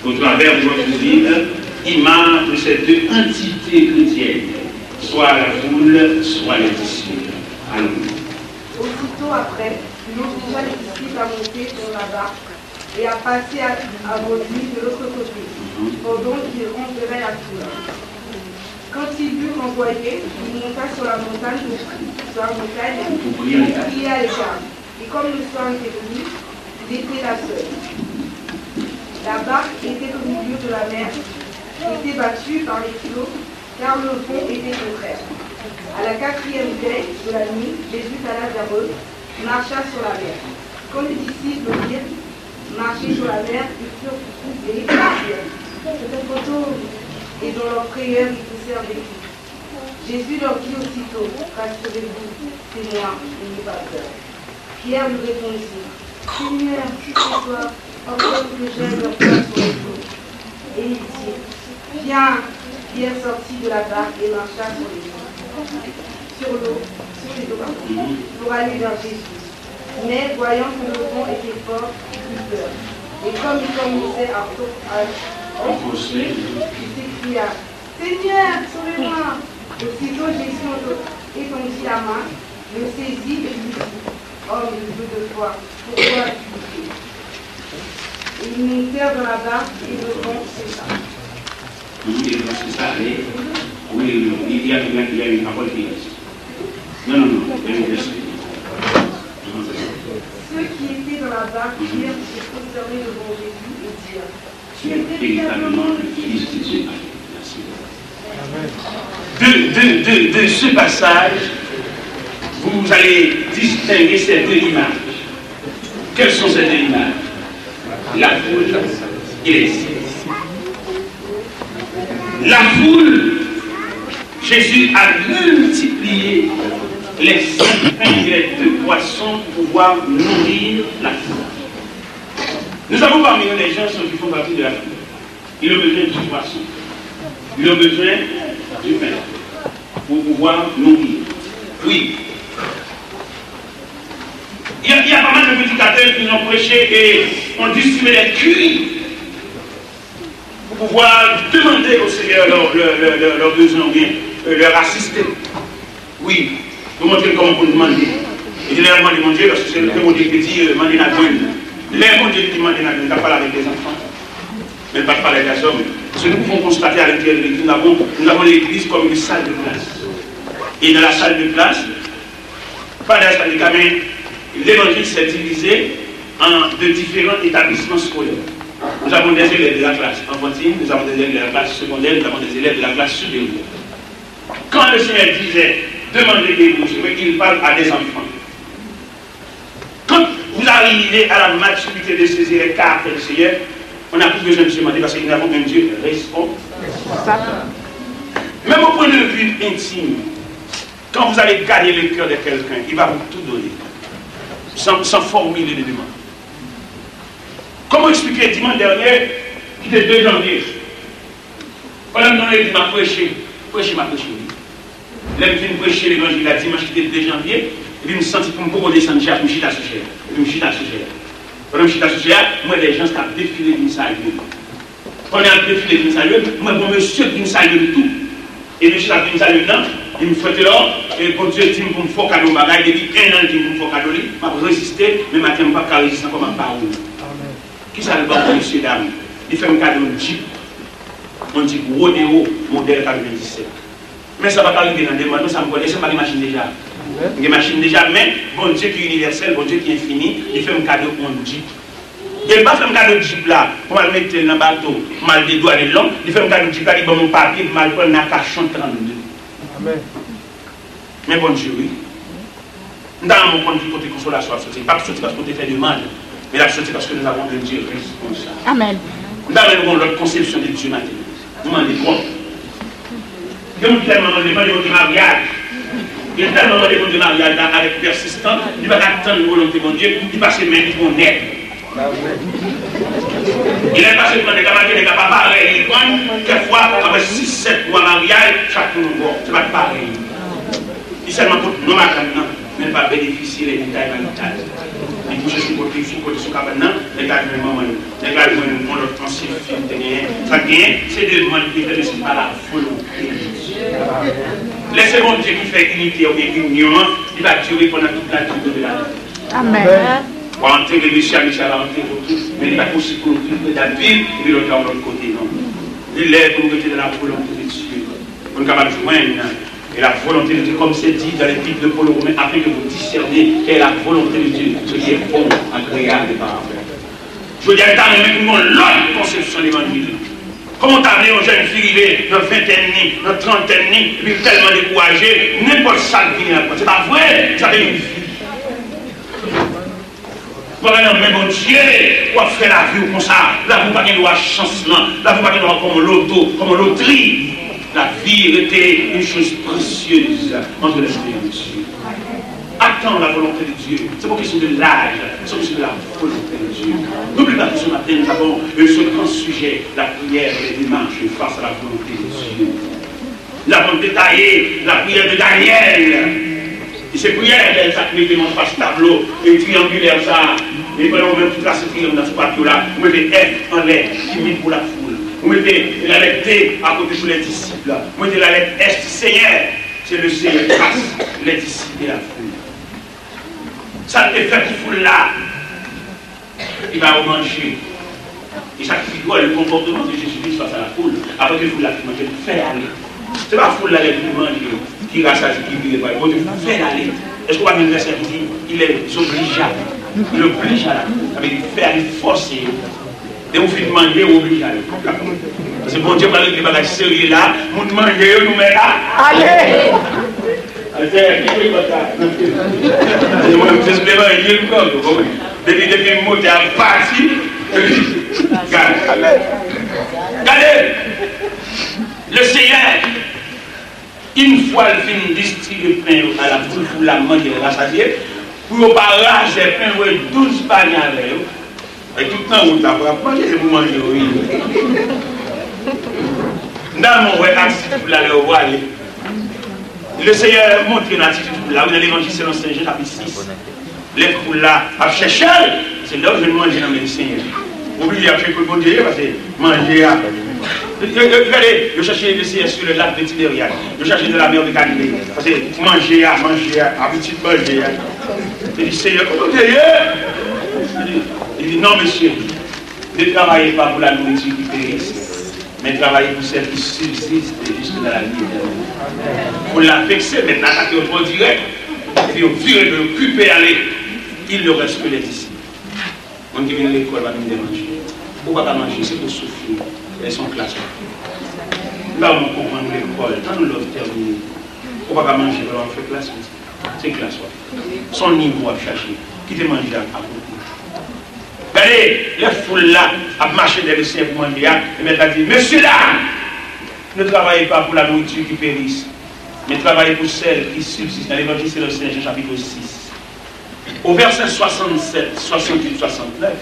au travers de votre Bible, image de ces deux entités chrétiennes, soit la foule, soit les disciples. Allons. Aussitôt après, il obligeait les disciples à monter dans la barque et à passer à, à vos lui de l'autre côté, pendant qu'il renverrait la foule. Quand il l'eut renvoyé, il monta sur la montagne pour, sur la montagne pour prier à l'écart. Et comme le soir était venu, il était là seul. La barque était au milieu de la mer, était battue par les flots, car le vent était contraire. À la quatrième veille de la nuit, Jésus alla vers eux, marcha sur la mer. Quand les disciples le virent marcher sur la mer, ils furent troublés et dirent : C'est un fantôme. Et dans leur frayeur, ils poussèrent des cris. Jésus leur dit aussitôt : Rassurez-vous, c'est moi, n'ayez pas peur. Pierre lui répondit : Seigneur, si c'est toi, ordonne que j'aille vers toi sur les eaux. Et il dit : Viens. Pierre sortit de la barque et marcha sur les eaux, sur l'eau, sur les eaux, pardon, pour aller vers Jésus. Mais voyant que le vent était fort, il eut peur. Et comme il commençait à, à enfoncer, il s'écria : Seigneur, sauvez-moi ! Aussitôt Jésus étendit la main, le saisit et lui dit : Homme de peu de foi, pourquoi as-tu douté ? Et ils montèrent dans la barque et le vent cessa. Mhm, et le vent cessa, et oui, oui, oui, il y a, il y a, il y a une parole qui reste. Non, non, non, il y a une version. Ceux qui étaient dans la barque virent et se prosternaient devant Jésus et dirent : Tu es véritablement le Fils de Dieu. Merci. De, de, de, de ce passage, vous allez distinguer ces deux images. Quelles sont ces deux images ? La foule et les disciples. La foule, Jésus a multiplié les cinq pains et les deux poissons pour pouvoir nourrir la foule. Nous avons parmi nous des gens qui font partie de la foule. Ils ont besoin du poisson. Ils ont besoin du pain pour pouvoir nourrir. Oui. Il y a, il y a pas mal de prédicateurs qui ont prêché et ont distribué des curies pour pouvoir demander au Seigneur leurs leur, leur, leur, leur besoins ou bien euh, leur assister. Wi, nou montre l kòman pou n mande. E jeneralman, mande Bondye, paske se Bondye ki te di, euh, mande n a jwenn. Lè Bondye te di mande n a jwenn, l t ap pale avèk lèzanfan. Men l pa t pale avèk lèzòm. Ce que nous pouvons constater à l'intérieur de l'Église, nous avons, nous avons l'Église comme une salle de classe. Et dans la salle de classe, pendant la salle de classe, l'évangile s'est divisé en de différents établissements scolaires. Nous avons des élèves de la classe enfantine, nous avons des élèves de la classe secondaire, nous avons des élèves de la classe supérieure. Quand le Seigneur disait, demandez et vous recevrez, il parle à des enfants. Quand vous arrivez à la maturité de saisir les caractères du Seigneur, on n'a plus besoin de se demander parce que nous avons un Dieu responsable. Même au point de vue intime, quand vous allez garder le cœur de quelqu'un, il va vous tout donner, sans, sans formuler de demande. Kòman eksplike dimanch dènye, ki te de janvye, pandan m nan legliz, m ap preche, preche, m ap preche, wi. Lè m fin preche levanjil la dimanch ki te de janvye, epi m santi pou m poko desann chè a, pou m chita sou chè a. Epi m chita sou chè a. Pandan m chita sou chè a, m wè de jan k ap defile vin salye m. Pandan y ap defile vin salye m, m wè gon mesye k vin salye m tou. E mesye sa k vin salye m nan, li di m, Frè Telor, e Bondye di m pou m fè w kado yon bagay, depi en an l di m pou m fè w kado li, m ap reziste, men maten an m p ap ka reziste ankò, m ap ba ou l. Kisa l ban mwen, mesye dam? Li fè m kado yon djip, yon djip Rodeo modèl katrevenndisèt. Men sa pa ka rive nan demann, non, sa m kwè, e sa m pa gen machin deja. M gen machin deja, men Bondye ki inivèsèl, Bondye ki enfini, li fè m kado yon djip. E l pa fè m kado djip la, pou m al mete l nan bato, pou m al dedwale l, non, li fè m kado djip la, li ban m yon papye pou m al pran l nan Akachon trannde. Amèn. Men Bondye, wi. M ta renmen w konn ki kote konsolasyon ap soti. Li p ap soti paske w te fè demann, men l ap soti paske nous avons un Dieu responsable. Amèn. M ta renmen nou gen yon lòt konsepsyon de Dye maten. Nou mande twòp. Gen moun ki tèlman mande, mande Bondye maryaj. Li tèlman mande Bondye maryaj la avèk pèsistans, li pa ka tann volonte Bondye, li pase men li pran nèg. E lè l pase pran nèg la, malgre nèg la pa parèy, li pran, kèk fwa, apre sis, sèt mwa maryaj, chak moun yon bò. Se pa t parèy. Li sèlman pot non madanm nan, men l pa benefisye lè li kay marital. Li kouche sou kote, sou kote, sou kabann nan, nèg la jwenn manman l. Nèg la jwenn yon lòt ansyen fi l te genyen. Sa k genyen, se demann li te fè, men se pa la volonte de Dye. Lè se Bondye ki fè inite oubyen inyon an, li pa dwe reponn ak tout lavi de la. Amèn. W a antere mesye a, mesye a va antere w tou, men li pa posib pou nou viv prè dapil, epi lòt la yon lòt kote, non. Li lè pou nou rete nan la volonte de Dye, pou nou kapab jwenn la volonte de Dye, comme c'est dit dans l'épître de Paul aux Romains, afin que vous discerniez quelle est la volonté de Dieu, ce qui est bon, agréable et parfait. Jodi a, m ta renmen pou nou yon lòt konsepsyon levanjil. Kòman w ta vle yon jèn fi rive nan ventèn ni, nan trantèn ni, epi l tèlman dekouraje, nenpòt sa l vini l ap pran. Se pa vre, sa te yon vi. Ou pa nan men Bondye, w ap fè lavi w konsa. Lavi w pa gen dwa chans lan. Lavi w pa gen dwa kòm yon loto, kòm yon lotri. Lavi rete une chose précieuse entre les mains de Dieu. Attends la volonté de Dieu. C'est pas question de l'âge, c'est question de la volonté de Dieu. N'oublie pas que ce matin, nous avons euh, ce grand sujet, la prière et les démarches face à la volonté de Dieu. Nous avons détaillé la prière de Daniel. E se priyè Daniel sa k mete m anfas tablo e triyangilè sa a. E pandan ou menm ki trase triyang nan sou papye w la, ou mete F anlè, ki vin pou lafoul. Ou mete lalèt D akote pou lèdisip la. Ou mete lalèt S, Seyè. Se le Seyè pas lèdisip e lafoul. Sa l te fè pou foul la. Li ba yo manje. E sa ki pi dwòl, le konpòteman de Jezi Kris fas a la foul. Apre ke foul la fin manje, li fè ale. Se pa foul la lè li fin manje, ki rasazi, ki vire pral. Bondye fè l ale. Èske w pa gen vèsè ki di, il est obligeable? Il oblige à la foule. Sa vle di, li fè ale, li fòse yo. Depi w fin manje, ou oblije ale. Paske Bondye pral regle bagay serye la. Moun manje yo, nou mèt a ale. Ale, Seyè, kite pòt la. Se mwen, se sou levanjil m konn, ou konprann? Depi, depi m monte ap pati, gade. Gade! Le Seyè, une fois l fin distribye pen yo a la foul, foul la manje, l rasaziye, pou yo pa rache pen, voye douz panye avè yo. E tout nan wout la, pou ap manje, se pou manje yo ye. Finalman, w wè atitid foul la lè yo prale. Le Seyè montre n atitid foul la, wi, nan Levanjil selon Sen Jan, chapit sis. Lè foul la ap chèche l, se lè yo jwenn manje nan men Seyè. Oblije ap chèche kot Bondye ye, paske manje a. Yo, yo, yo, gade, yo chèche le Seyè sur le lac de Tibériade. Yo chache nan lamè de Galile. Paske manje a, manje a, abitid manje a. Li di, Seyè, kote w te ye? Li di, li di, non, mesye, ne travaillez pas pour la nourriture qui périsse, Mais travaillez pour celle qui subsiste jusqu'à la vie éternelle. Foul la vekse, mèt la atake yo twò dirèk, epi yo vire do yo, okipe ale. Il ne reste que les disciples. Moun ki vin lekòl pa vin dè manje. Ou pa ka manje, se pou soufri. E se yon klas w ap fè. M pa konprann lekòl, tann lè w tèmine. Ou pa ka manje pandan w ap fè klas, wi. Se klas w ap fè. Se yon nivo w ap chache. Kite manje a akote. Gade, lè foul la ap mache dèyè Lesenyè pou manje a, e mèt la di, Messieurs, dames, ne travaillez pas pour la nourriture qui périsse, mais travaillez pour celle qui subsiste. Dans l'Évangile selon Saint Jean, chapitre six. Au verset soixante-sept, soixante-huit, soixante-neuf,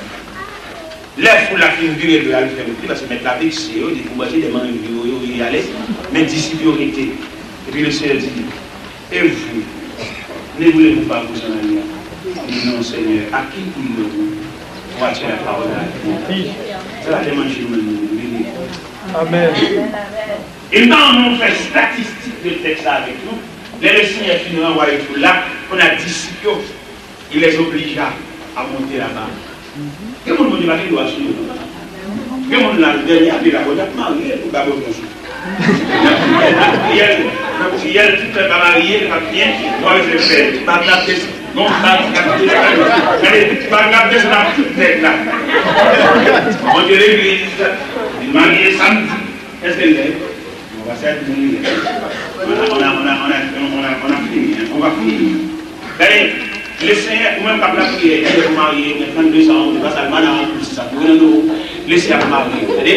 lè foul la fin vire do y al fè wout li, paske mèt la vekse yo, li pou manje de manje yo, yo, li ale, men disip yo rete. Epi Lesenyè di, Et vous, ne voulez-vous pas vous en aller? Li di, Non, Senyè, à qui irons-nous? Voici la parole de la vie. Se la te manje nou menm, nou vini. Amèn. E m ta renmen nou fè statistik de tèks la avèk nou. Lè Lesenyè fin ranvwaye foul la, kounye a disip yo, il les obligea à monter là-bas. Gen moun Bondye pa gen dwa sou yo. Gen moun la, dènye ane la, Bondye ap marye l pou ba Bondye yon sou. N ap priyè l, n ap priyè l, n ap priyè l, tout lè pa marye, l pa byen, mwen, se fè, pa t ap des-, non, pa t ap desann, gade, pa t ap desann ak tout nèg la. Bondye legliz, li marye samdi, èske l bèl? On va servir, on a, on a, on a, on a, on a, on a fini, hein, on va finir. Gade, Lesenyè, ou menm k ap lapriyè, ou marye, gen trannde zan, ou te pase al Manaman pou sa, pou rele nou, Lesenyè ap marye, tande?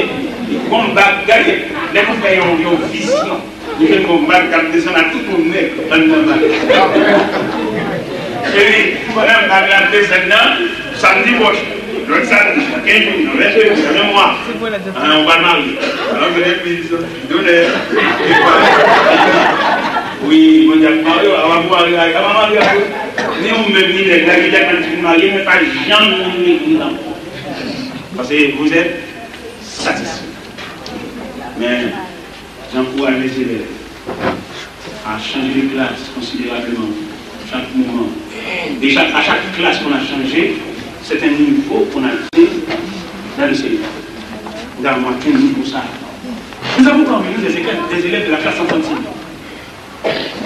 Gon bag, gade, lè nou fè yon, yon vizyon, nou fè gon bag k ap desann ak tout yon nèg anndan bag. Epi, pandan bag la ap desann nan, samdi pwòch, lòt samdi, kenz jou, nan vennde jou, nan menm mwa, ah, ou pral marye. Alò, gen legliz, Donè. Wi, Bondye ap marye w, a w ap marye, a w ap marye, a w ap marye. Ni ou menm, ni nèg la, gen de moun ki fin marye, men pa janm vin legliz ankò. Paske vous êtes satisfait. Men, j'encourage les élèves à changer de classe considérablement chaque moment. Et chaque, à chaque classe qu'on a changé, c'est un niveau qu'on atteint dans le Seigneur. Nous avons atteint le niveau ça. Nous avons parmi nous des élèves, des élèves de la classe enfantine.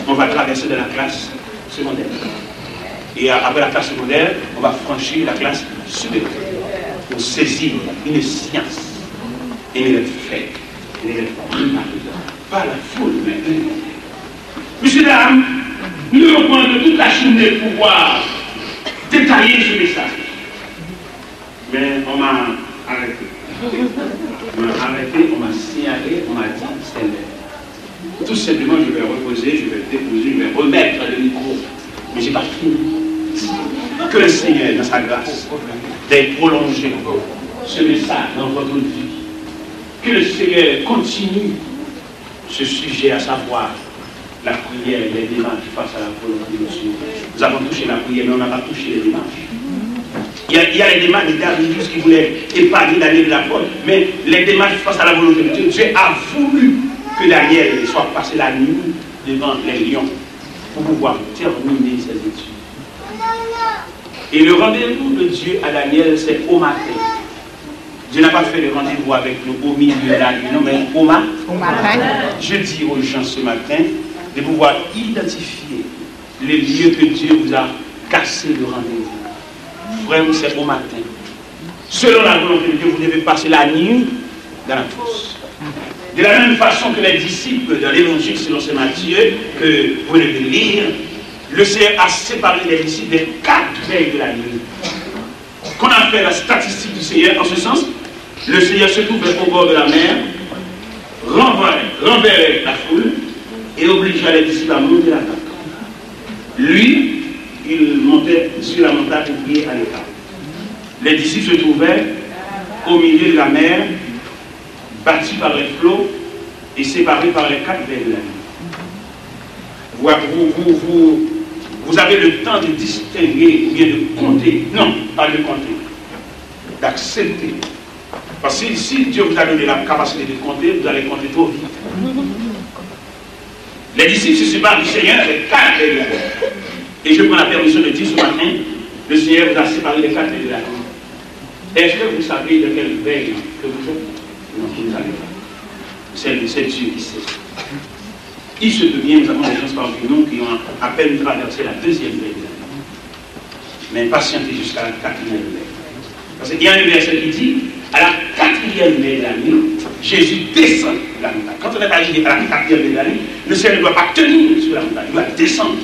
On va traverser de la classe secondaire. Et après la classe secondaire, on va franchir la classe supérieure pour saisir une science et une fête, une fête par la foule, mais Mesye dam, nou yo pran de tout la jounen pou vwa detaye sou mesaj. Men on m'a arrêté. On m'a arrêté, on m'a signalé, on m'a dit, c'est l'heure. Tout simplement, je vais reposer, je vais déposer, je vais remettre le micro. Mais j'ai pas fini. Que le Seigneur, dans sa grâce, veuille prolonger ce message dans votre vie. Que le Seigneur continue ce sujet, à savoir la prière, les démarches face à la volonté de Dieu. Nous avons touché la prière, mais on n'a pas touché les démarches. Il y a, il y a les démarches de Darius qui voulait épargner Daniel de la porte, mais les démarches face à la volonté de Dieu, Dieu a voulu que Daniel soit passé la nuit devant les lions pour pouvoir terminer ses études. Et le rendez-vous de Dieu à Daniel, c'est au matin. Dieu n'a pas fait le rendez-vous avec nous au milieu de la nuit, non, mais au ma-, Au matin. Je dis aux gens ce matin de pouvoir identifier les lieux que Dieu vous a cassé le rendez-vous. Frère, c'est au matin. Selon la volonté de Dieu, vous devez passer la nuit dans la fosse. De la même façon que les disciples dans l'évangile selon saint Matthieu que vous venez de lire, le Seigneur a séparé les disciples des quatre veilles de la nuit. Qu'on a fait la statistique du Seigneur en ce sens, le Seigneur se trouvait au bord de la mer, renver-, renverrait la foule et obligea les disciples à monter la barque. Lui, il montait sur la montagne pour prier à l'écart. Les disciples se trouvaient au milieu de la mer, battus par les flots et séparés par les quatre veilles de la nuit. Vous, vous, vous, vous, vous avez le temps de distinguer ou bien de compter. Non, pas de compter. D'accepter. Parce que si, si Dieu vous a donné la capacité de compter, vous allez compter trop vite. Les disciples se séparent du Seigneur avec quatre veilles de la nuit. Et je prends la permission de dire ce matin, le Seigneur vous a séparé des quatre veilles de la nuit. Est-ce que vous savez de quelle veille que vous êtes? Non, vous ne savez pas. C'est, c'est Dieu qui sait. Il se peut bien, nous avons des gens parmi nous qui ont à peine traversé la deuxième veille de l'année. Mais patientez jusqu'à la quatrième veille. Parce qu'il y a un verset qui dit, à la quatrième veille de la nuit, Jésus descend de la montagne. Quand on est arrivé à la quatrième veille de la nuit, le ciel ne doit pas tenir sur la montagne, il doit descendre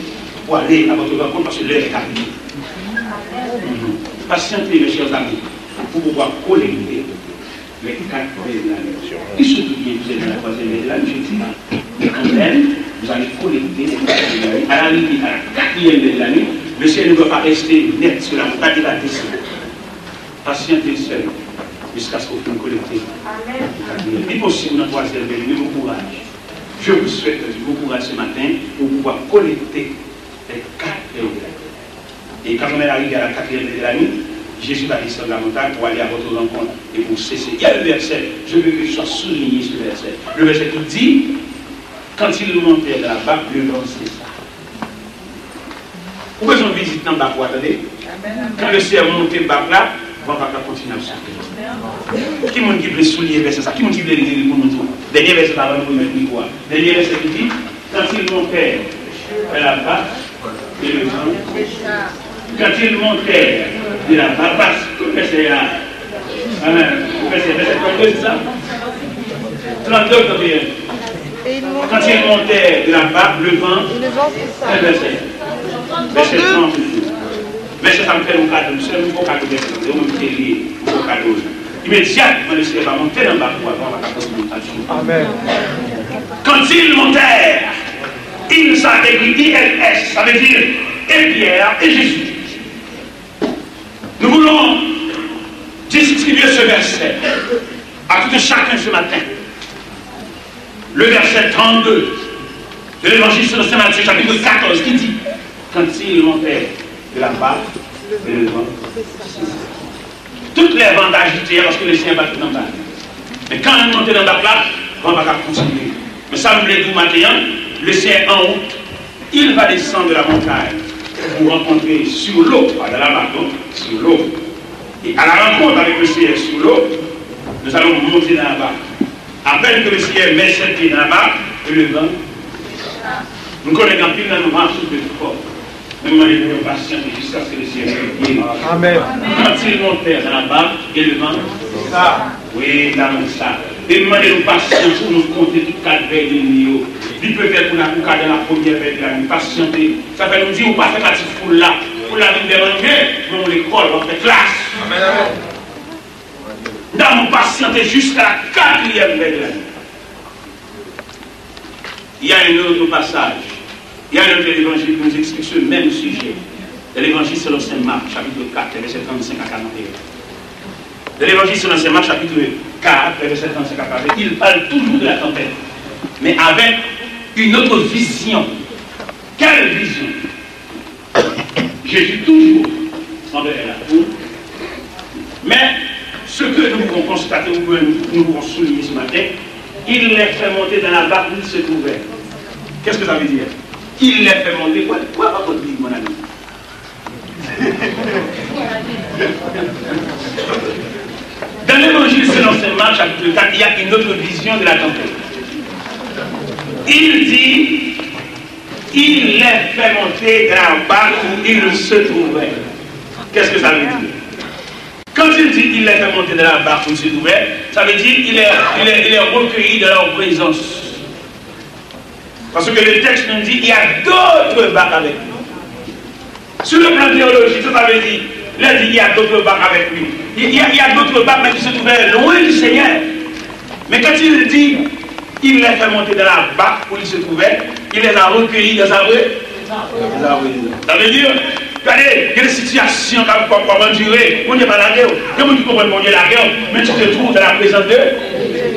pour aller à votre rencontre parce que l'heure est arrivée. Mhm. Patientez, mes chers amis, pour pouvoir collecter les quatre veilles de la nuit. Il se peut bien que vous êtes dans la troisième veille de la nuit, je dis, mais quand même, vous allez collecter les quatre veilles de la nuit. À l'arrivée, à la quatrième veille de la nuit, le ciel ne doit pas rester net sur la montagne, il va descendre. Patientez seul jusqu'à ce que vous collectez. Amen. Li posib nan twazyèm veille, men bon courage. Je vous souhaite du bon courage ce matin pour pouvoir collecter les quatre veilles de la nuit. Et quand on est arrivé à la quatrième veille de la nuit, Jésus va descendre la montagne pour aller à votre rencontre et pour cesser. Il y a le verset, je veux que tu sois souligné ce verset. Le verset qui dit, quand ils montèrent dans la barque, le vent cessa. Ou bezwen vizit nan bak ou a, tande? Kan le Seyè monte bak la, van pa ka kontinye ap soufle. Ki moun ki vle souliye vèsè sa? Ki moun ki vle li pou nou tou? Dènye vèsè sa, avan nou remèt mikwo a. Dènye vèsè ki di, quand ils montèrent dans la barque, et le vent. Quand ils montèrent dans la barque, tout vèsè a. Amen. Vèsè, vèsè trannde, se sa? Trannde, trannde. Et ils montaient. Quand ils montèrent dans la barque, le vent. Et le vent cessa. Vèsè. Vèsè trannde. Vèsè sa m fè nou kado, m sèl m poko kado vèsè trannde, ou menm ki te li, m poko kado. Imedyatman, le Seyè va monte nan bak ou a, van pa ka kontinye ap soufle. Amen. Quand ils montèrent, ils, sa écrit I L S, ça veut dire et Pierre et Jésus. Nous voulons distribuer ce verset à tout un chacun ce matin. Le verset trente-deux de l'Évangile selon saint Matthieu, chapitre quatorze, qui dit, quand ils montèrent de la barque, et le vent cessa. Tout lè van t ajite a, paske le Seyè pa t nan bak. Men kan l monte nan bak la, van pa ka kontinye. Men sa m vle di w maten an, le Seyè an wout, il va descendre de la montagne pour vous rencontrer sur l'eau, pas dans la barque, non, sur l'eau. Et à la rencontre avec le Seigneur sur l'eau, nous allons monter dans la barque. À peine que le Seigneur met ses pieds dans la barque, et le vent, nou konnen gen anpil nan nou va soufle fò. Men mwen mande nou pasyante jusqu'à ce que le Seigneur vienne. Amen. Quand ils montèrent dans la barque, et le vent, wi, la men sa. E m mande nou pasyans pou nou konte tout kat vèy de nwi yo. Li petèt pou n ap ou ka dans la première veille de la nuit. Pasyante. Sa fè nou di ou pa fè pati foul la. Foul la vin fè manje, men ou lekòl, w ap fè klas. Amen. N ap nou pasyante jusqu'à la quatrième veille de la nuit. Il y a un autre passage, il y a un autre évangile qui nous explique ce même sujet. C'est l'évangile selon saint Marc, chapitre quatre, versets trente-cinq à quarante et un. Dans l'évangile selon saint Marc, chapitre quatre, versets trente-cinq à quarante et un, il parle toujours de la tempête, mais avec une autre vision. Quelle vision? Jésus toujours envers la foule. Mais ce que nous pouvons constater, ou que nous, nous pouvons souligner ce matin, il les fait monter dans la barque où ils se trouvaient. Qu'est-ce que ça veut dire? Il les fait monter. Quoi, quoi, mon ami? Dans l'évangile selon saint Marc, chapitre quatre, il y a une autre vision de la tempête. Il dit, il les fait monter dans la barque où ils se trouvaient. Qu'est-ce que ça veut dire? Quand il dit il les fait monter dans la barque où ils se trouvaient, ça veut dire il est, il est, il est recueilli dans leur présence. Parce que le texte nous dit il y a d'autres barques avec lui. Sur le plan théologique, ça, ça veut dire, il a dit il y a d'autres barques avec lui. Il y a, il y a d'autres barques, mais qui se trouvaient loin du Seigneur. Mais quand il dit, il les fait monter dans la barque où ils se trouvaient, il les a recueillis dans sa pré-, dans sa présence. Ça veut dire, gade, gen de sitiyasyon k ap, k ap, k ap andire, Bondye pa lage w. Gen moun ki konprann Bondye lage w, men tu te trouves dans la présence de,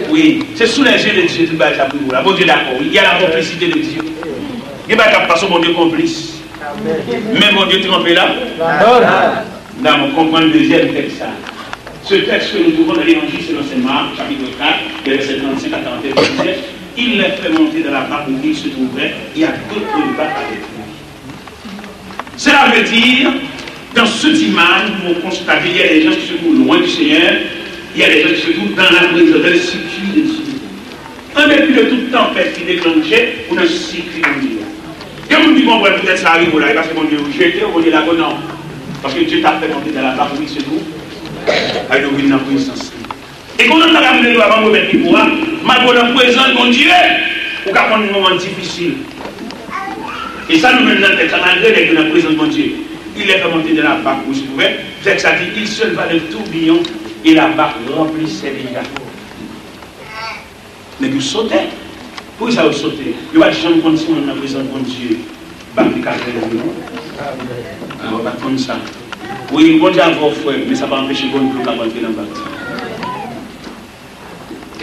wi, c'est sous les yeux de Dieu tout bagay sa pou ou la. Bondye dakò, wi. Il y a la complicité de Dieu. Gen bagay k ap pase, Bondye konplis. Men Bondye tranpe la. N a konprann dezyèm tèks sa. Ce texte que nous trouvons dans l'Évangile selon saint Marc, chapitre quatre, les versets trente-cinq à quarante et un, qui disait, il les fait monter dans la barque où ils se trouvaient, il y a d'autres barques avec lui. Cela veut dire, dans cette image, nous pouvons constater, il y a des gens qui se trouvent loin du Seigneur, il y a des gens qui se trouvent dans la présence, dans les structures de Dieu. An depi de tout tanpèt ki deklanche, ou nan sikri Bondye a. Gen moun ki konprann poutèt sa rive w la, e paske Bondye rejte w, Bondye lage w, non. Paske Dye t ap fè monte de la bak, wi, se tou. Ay, nou vin nan prezans li. E konnen sa ka vin avan w remèt li pou a, malgre w nan prezans Bondye, ou ka konn moman difisil. E sa nou jwenn nan tèks la, malgre nèg yo nan prezans Bondye, il les fait monter dans la barque où ils se trouvaient. Tèks la di, il se leva le tourbillon et la barque remplissait déjà. Nèg yo sote. Poukisa yo sote? Yo pa t janm konn si moun nan prezans Bondye, bak li ka fè lè non. Ah, yo pa t konn sa. Wi, Bondye avè w, frè, men sa pa anpeche gon dlo k ap antre nan bak la.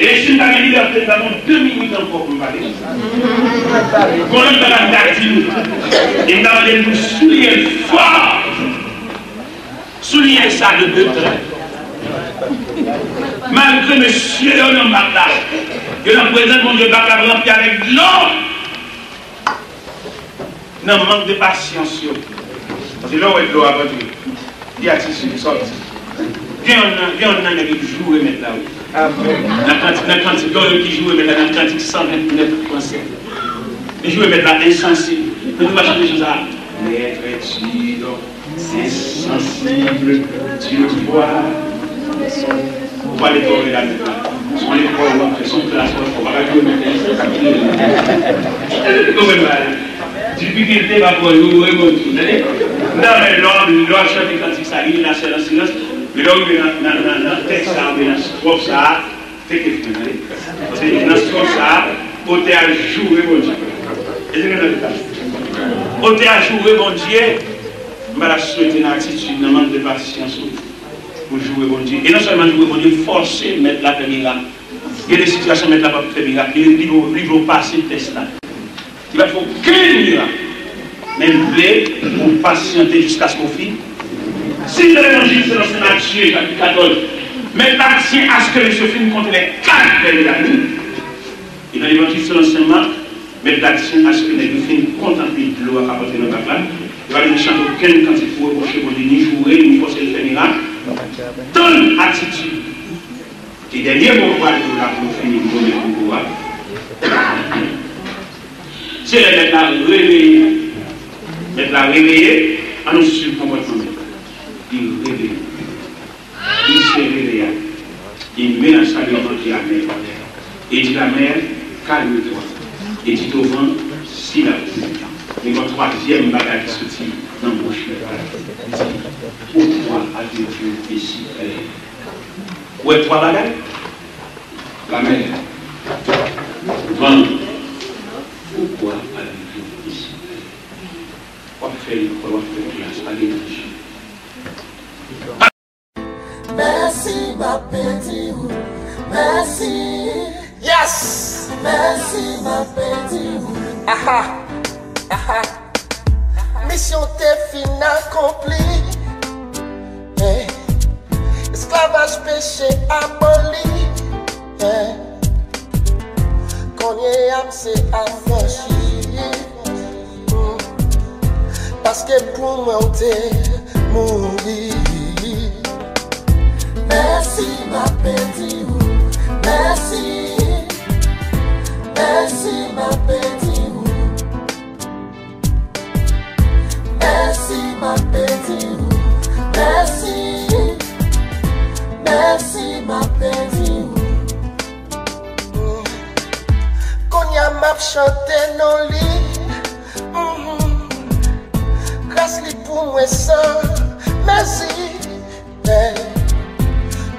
E si m ta gen libète, m ta pran de minit ankò pou m pale. Gon lòt bagay m ta di nou. E m ta mande nou souliye l fò. Souliye sa de de trè. Malgre mesye yo nan bak la, yo nan prezans Bondye, bak la ranpli avèk dlo. Nan mank de pasyans yo. Paske lè w wè dlo ap antre, li atitid li sòti. Gen yon nan, gen yon nan nèg ki joure mèt la, wi. Nan kantik, nan kantik, gen yon ki joure mèt la, nan kantik san vennèf, vèsè. Li joure mèt la ensanse. Men nou pa chante chan sa. Maître est dur, insensible, tu le vois. Ou pa lekòl la, se yon lekòl w ap fè, se yon klas w ap fè, w pa ka jwe nan tèks sa, sa ki rele. Ou konprann pa? Difikilte pa pran yo, yo reponn tou, tande? Non, men lè w ap, lè w ap chante kantik sa, il est la seule en silence, men lè w rive nan, nan, nan, nan tèks sa, oubyen nan estròf sa, teke fren, tande? Paske nan estròf sa, otè a joure Bondye. Èske nou tande sa? Otè a joure Bondye, m pa ta swete nan atitid, nan mank de pasyans ou. Pou joure Bondye. E non sèlman joure Bondye, fòse mèt la fè mirak. Gen de sitiyasyon mèt la p ap fè mirak. Li, li, li vle w pase tès la. Li pa t fè okenn mirak. Men l vle ou pasyante jiskaske w fin. Si nan Levanjil selon Sen Matye, chapit katòz, mèt la tyen aske mesye yo fin konte lè kat vè medam li. E nan Levanjil selon Sen Mak, mèt la tyen aske nèg yo fin konte anpil dlo a k ap antre nan bak la. Yo pa bezwen chante okenn kantik pou repwoche Bondye, ni joure, ni fòse l fè mirak. Tann atitid. E dènye mo m pral di w la pou nou fini, pou nou met pou a. Se lè mèt la reveye. Mèt la reveye, an nou swiv konpòtman mèt la. Li reveye. Il se réveilla, il menaça le vent et la mer, et dit la mer, calme-toi, et dit au vent, silence. Men gon twazyèm bagay ki soti nan bouch mèt la. Pourquoi avez-vous été si près? Ou wè twa bagay? Lamè, van, pourquoi avez-vous été si près? W ap fè lekòl, w ap fè klas, pa gen manje. Mèsi, m ap di w mèsi. Yes! Mèsi, m ap di w. Aha! Aha! Misyon te fin akonpli. Hey. Esklavaj peche aboli. Hey. Kounye a m se afranchi. Paske pou mwen w te mouri. Mèsi, m ap di w mèsi. Mèsi, m ap di w. Mèsi, m ap di w mèsi. Mèsi, m ap di w. Kounye a m ap chante non li. Mhm. Gras li pou mwen san mezi. Hey.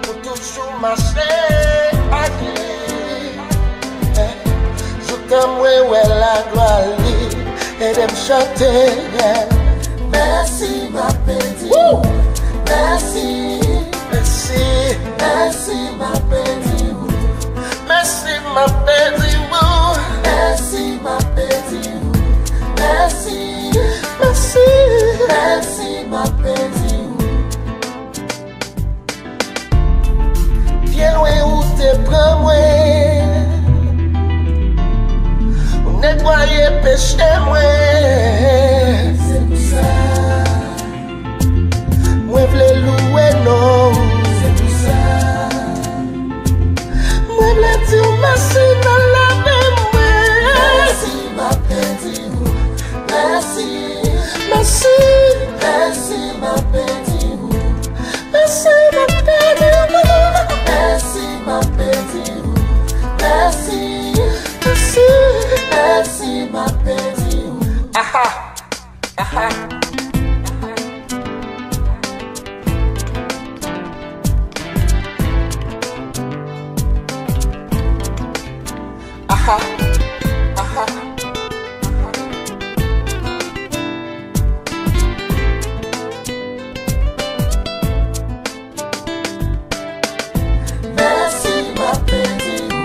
Pou toujou mache ak li. Hey. Joutan mwen wè laglwa li. Ede m chante. Yeah. Mèsi, m ap di w mèsi. Mèsi. Mèsi, m ap di w. Mèsi, m ap di w. Mèsi, m ap di w. Mèsi. Mèsi. Mèsi, m ap di w. Byen lwen ou te pran mwen. Ou netwaye peche mwen. Se pou sa. Mwen vle louwe non w. Se pou sa. Mwen vle di w mèsi nan la Mèsi. Mèsi, m ap beni ou. Mèsi, m ap beni ou. Mèsi, m ap beni ou. Mèsi. Mèsi. Mèsi, m ap beni ou. Aha. Aha. Aha. Aha. Mèsi, m ap beni ou.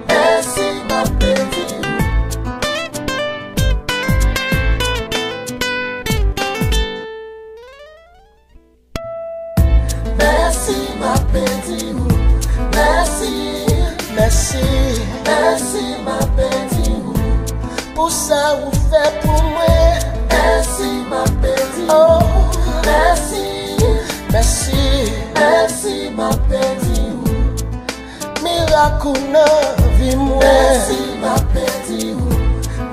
Mèsi, m ap beni ou. Mèsi, m ap beni ou. Mèsi. Mèsi. Mèsi, m ap beni ou. Pou sa ou fè pou mwen. Mèsi, m ap beni ou. Oh. Mèsi. Mèsi. Mèsi, m ap beni ou. Mirak ou nan vi mwen. Mèsi, m ap beni ou.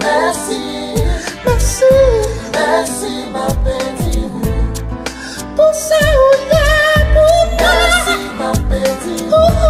Mèsi. Mèsi. Mèsi, m ap beni ou. Pou sa ou ye pou mwen. Mèsi, m ap beni ou.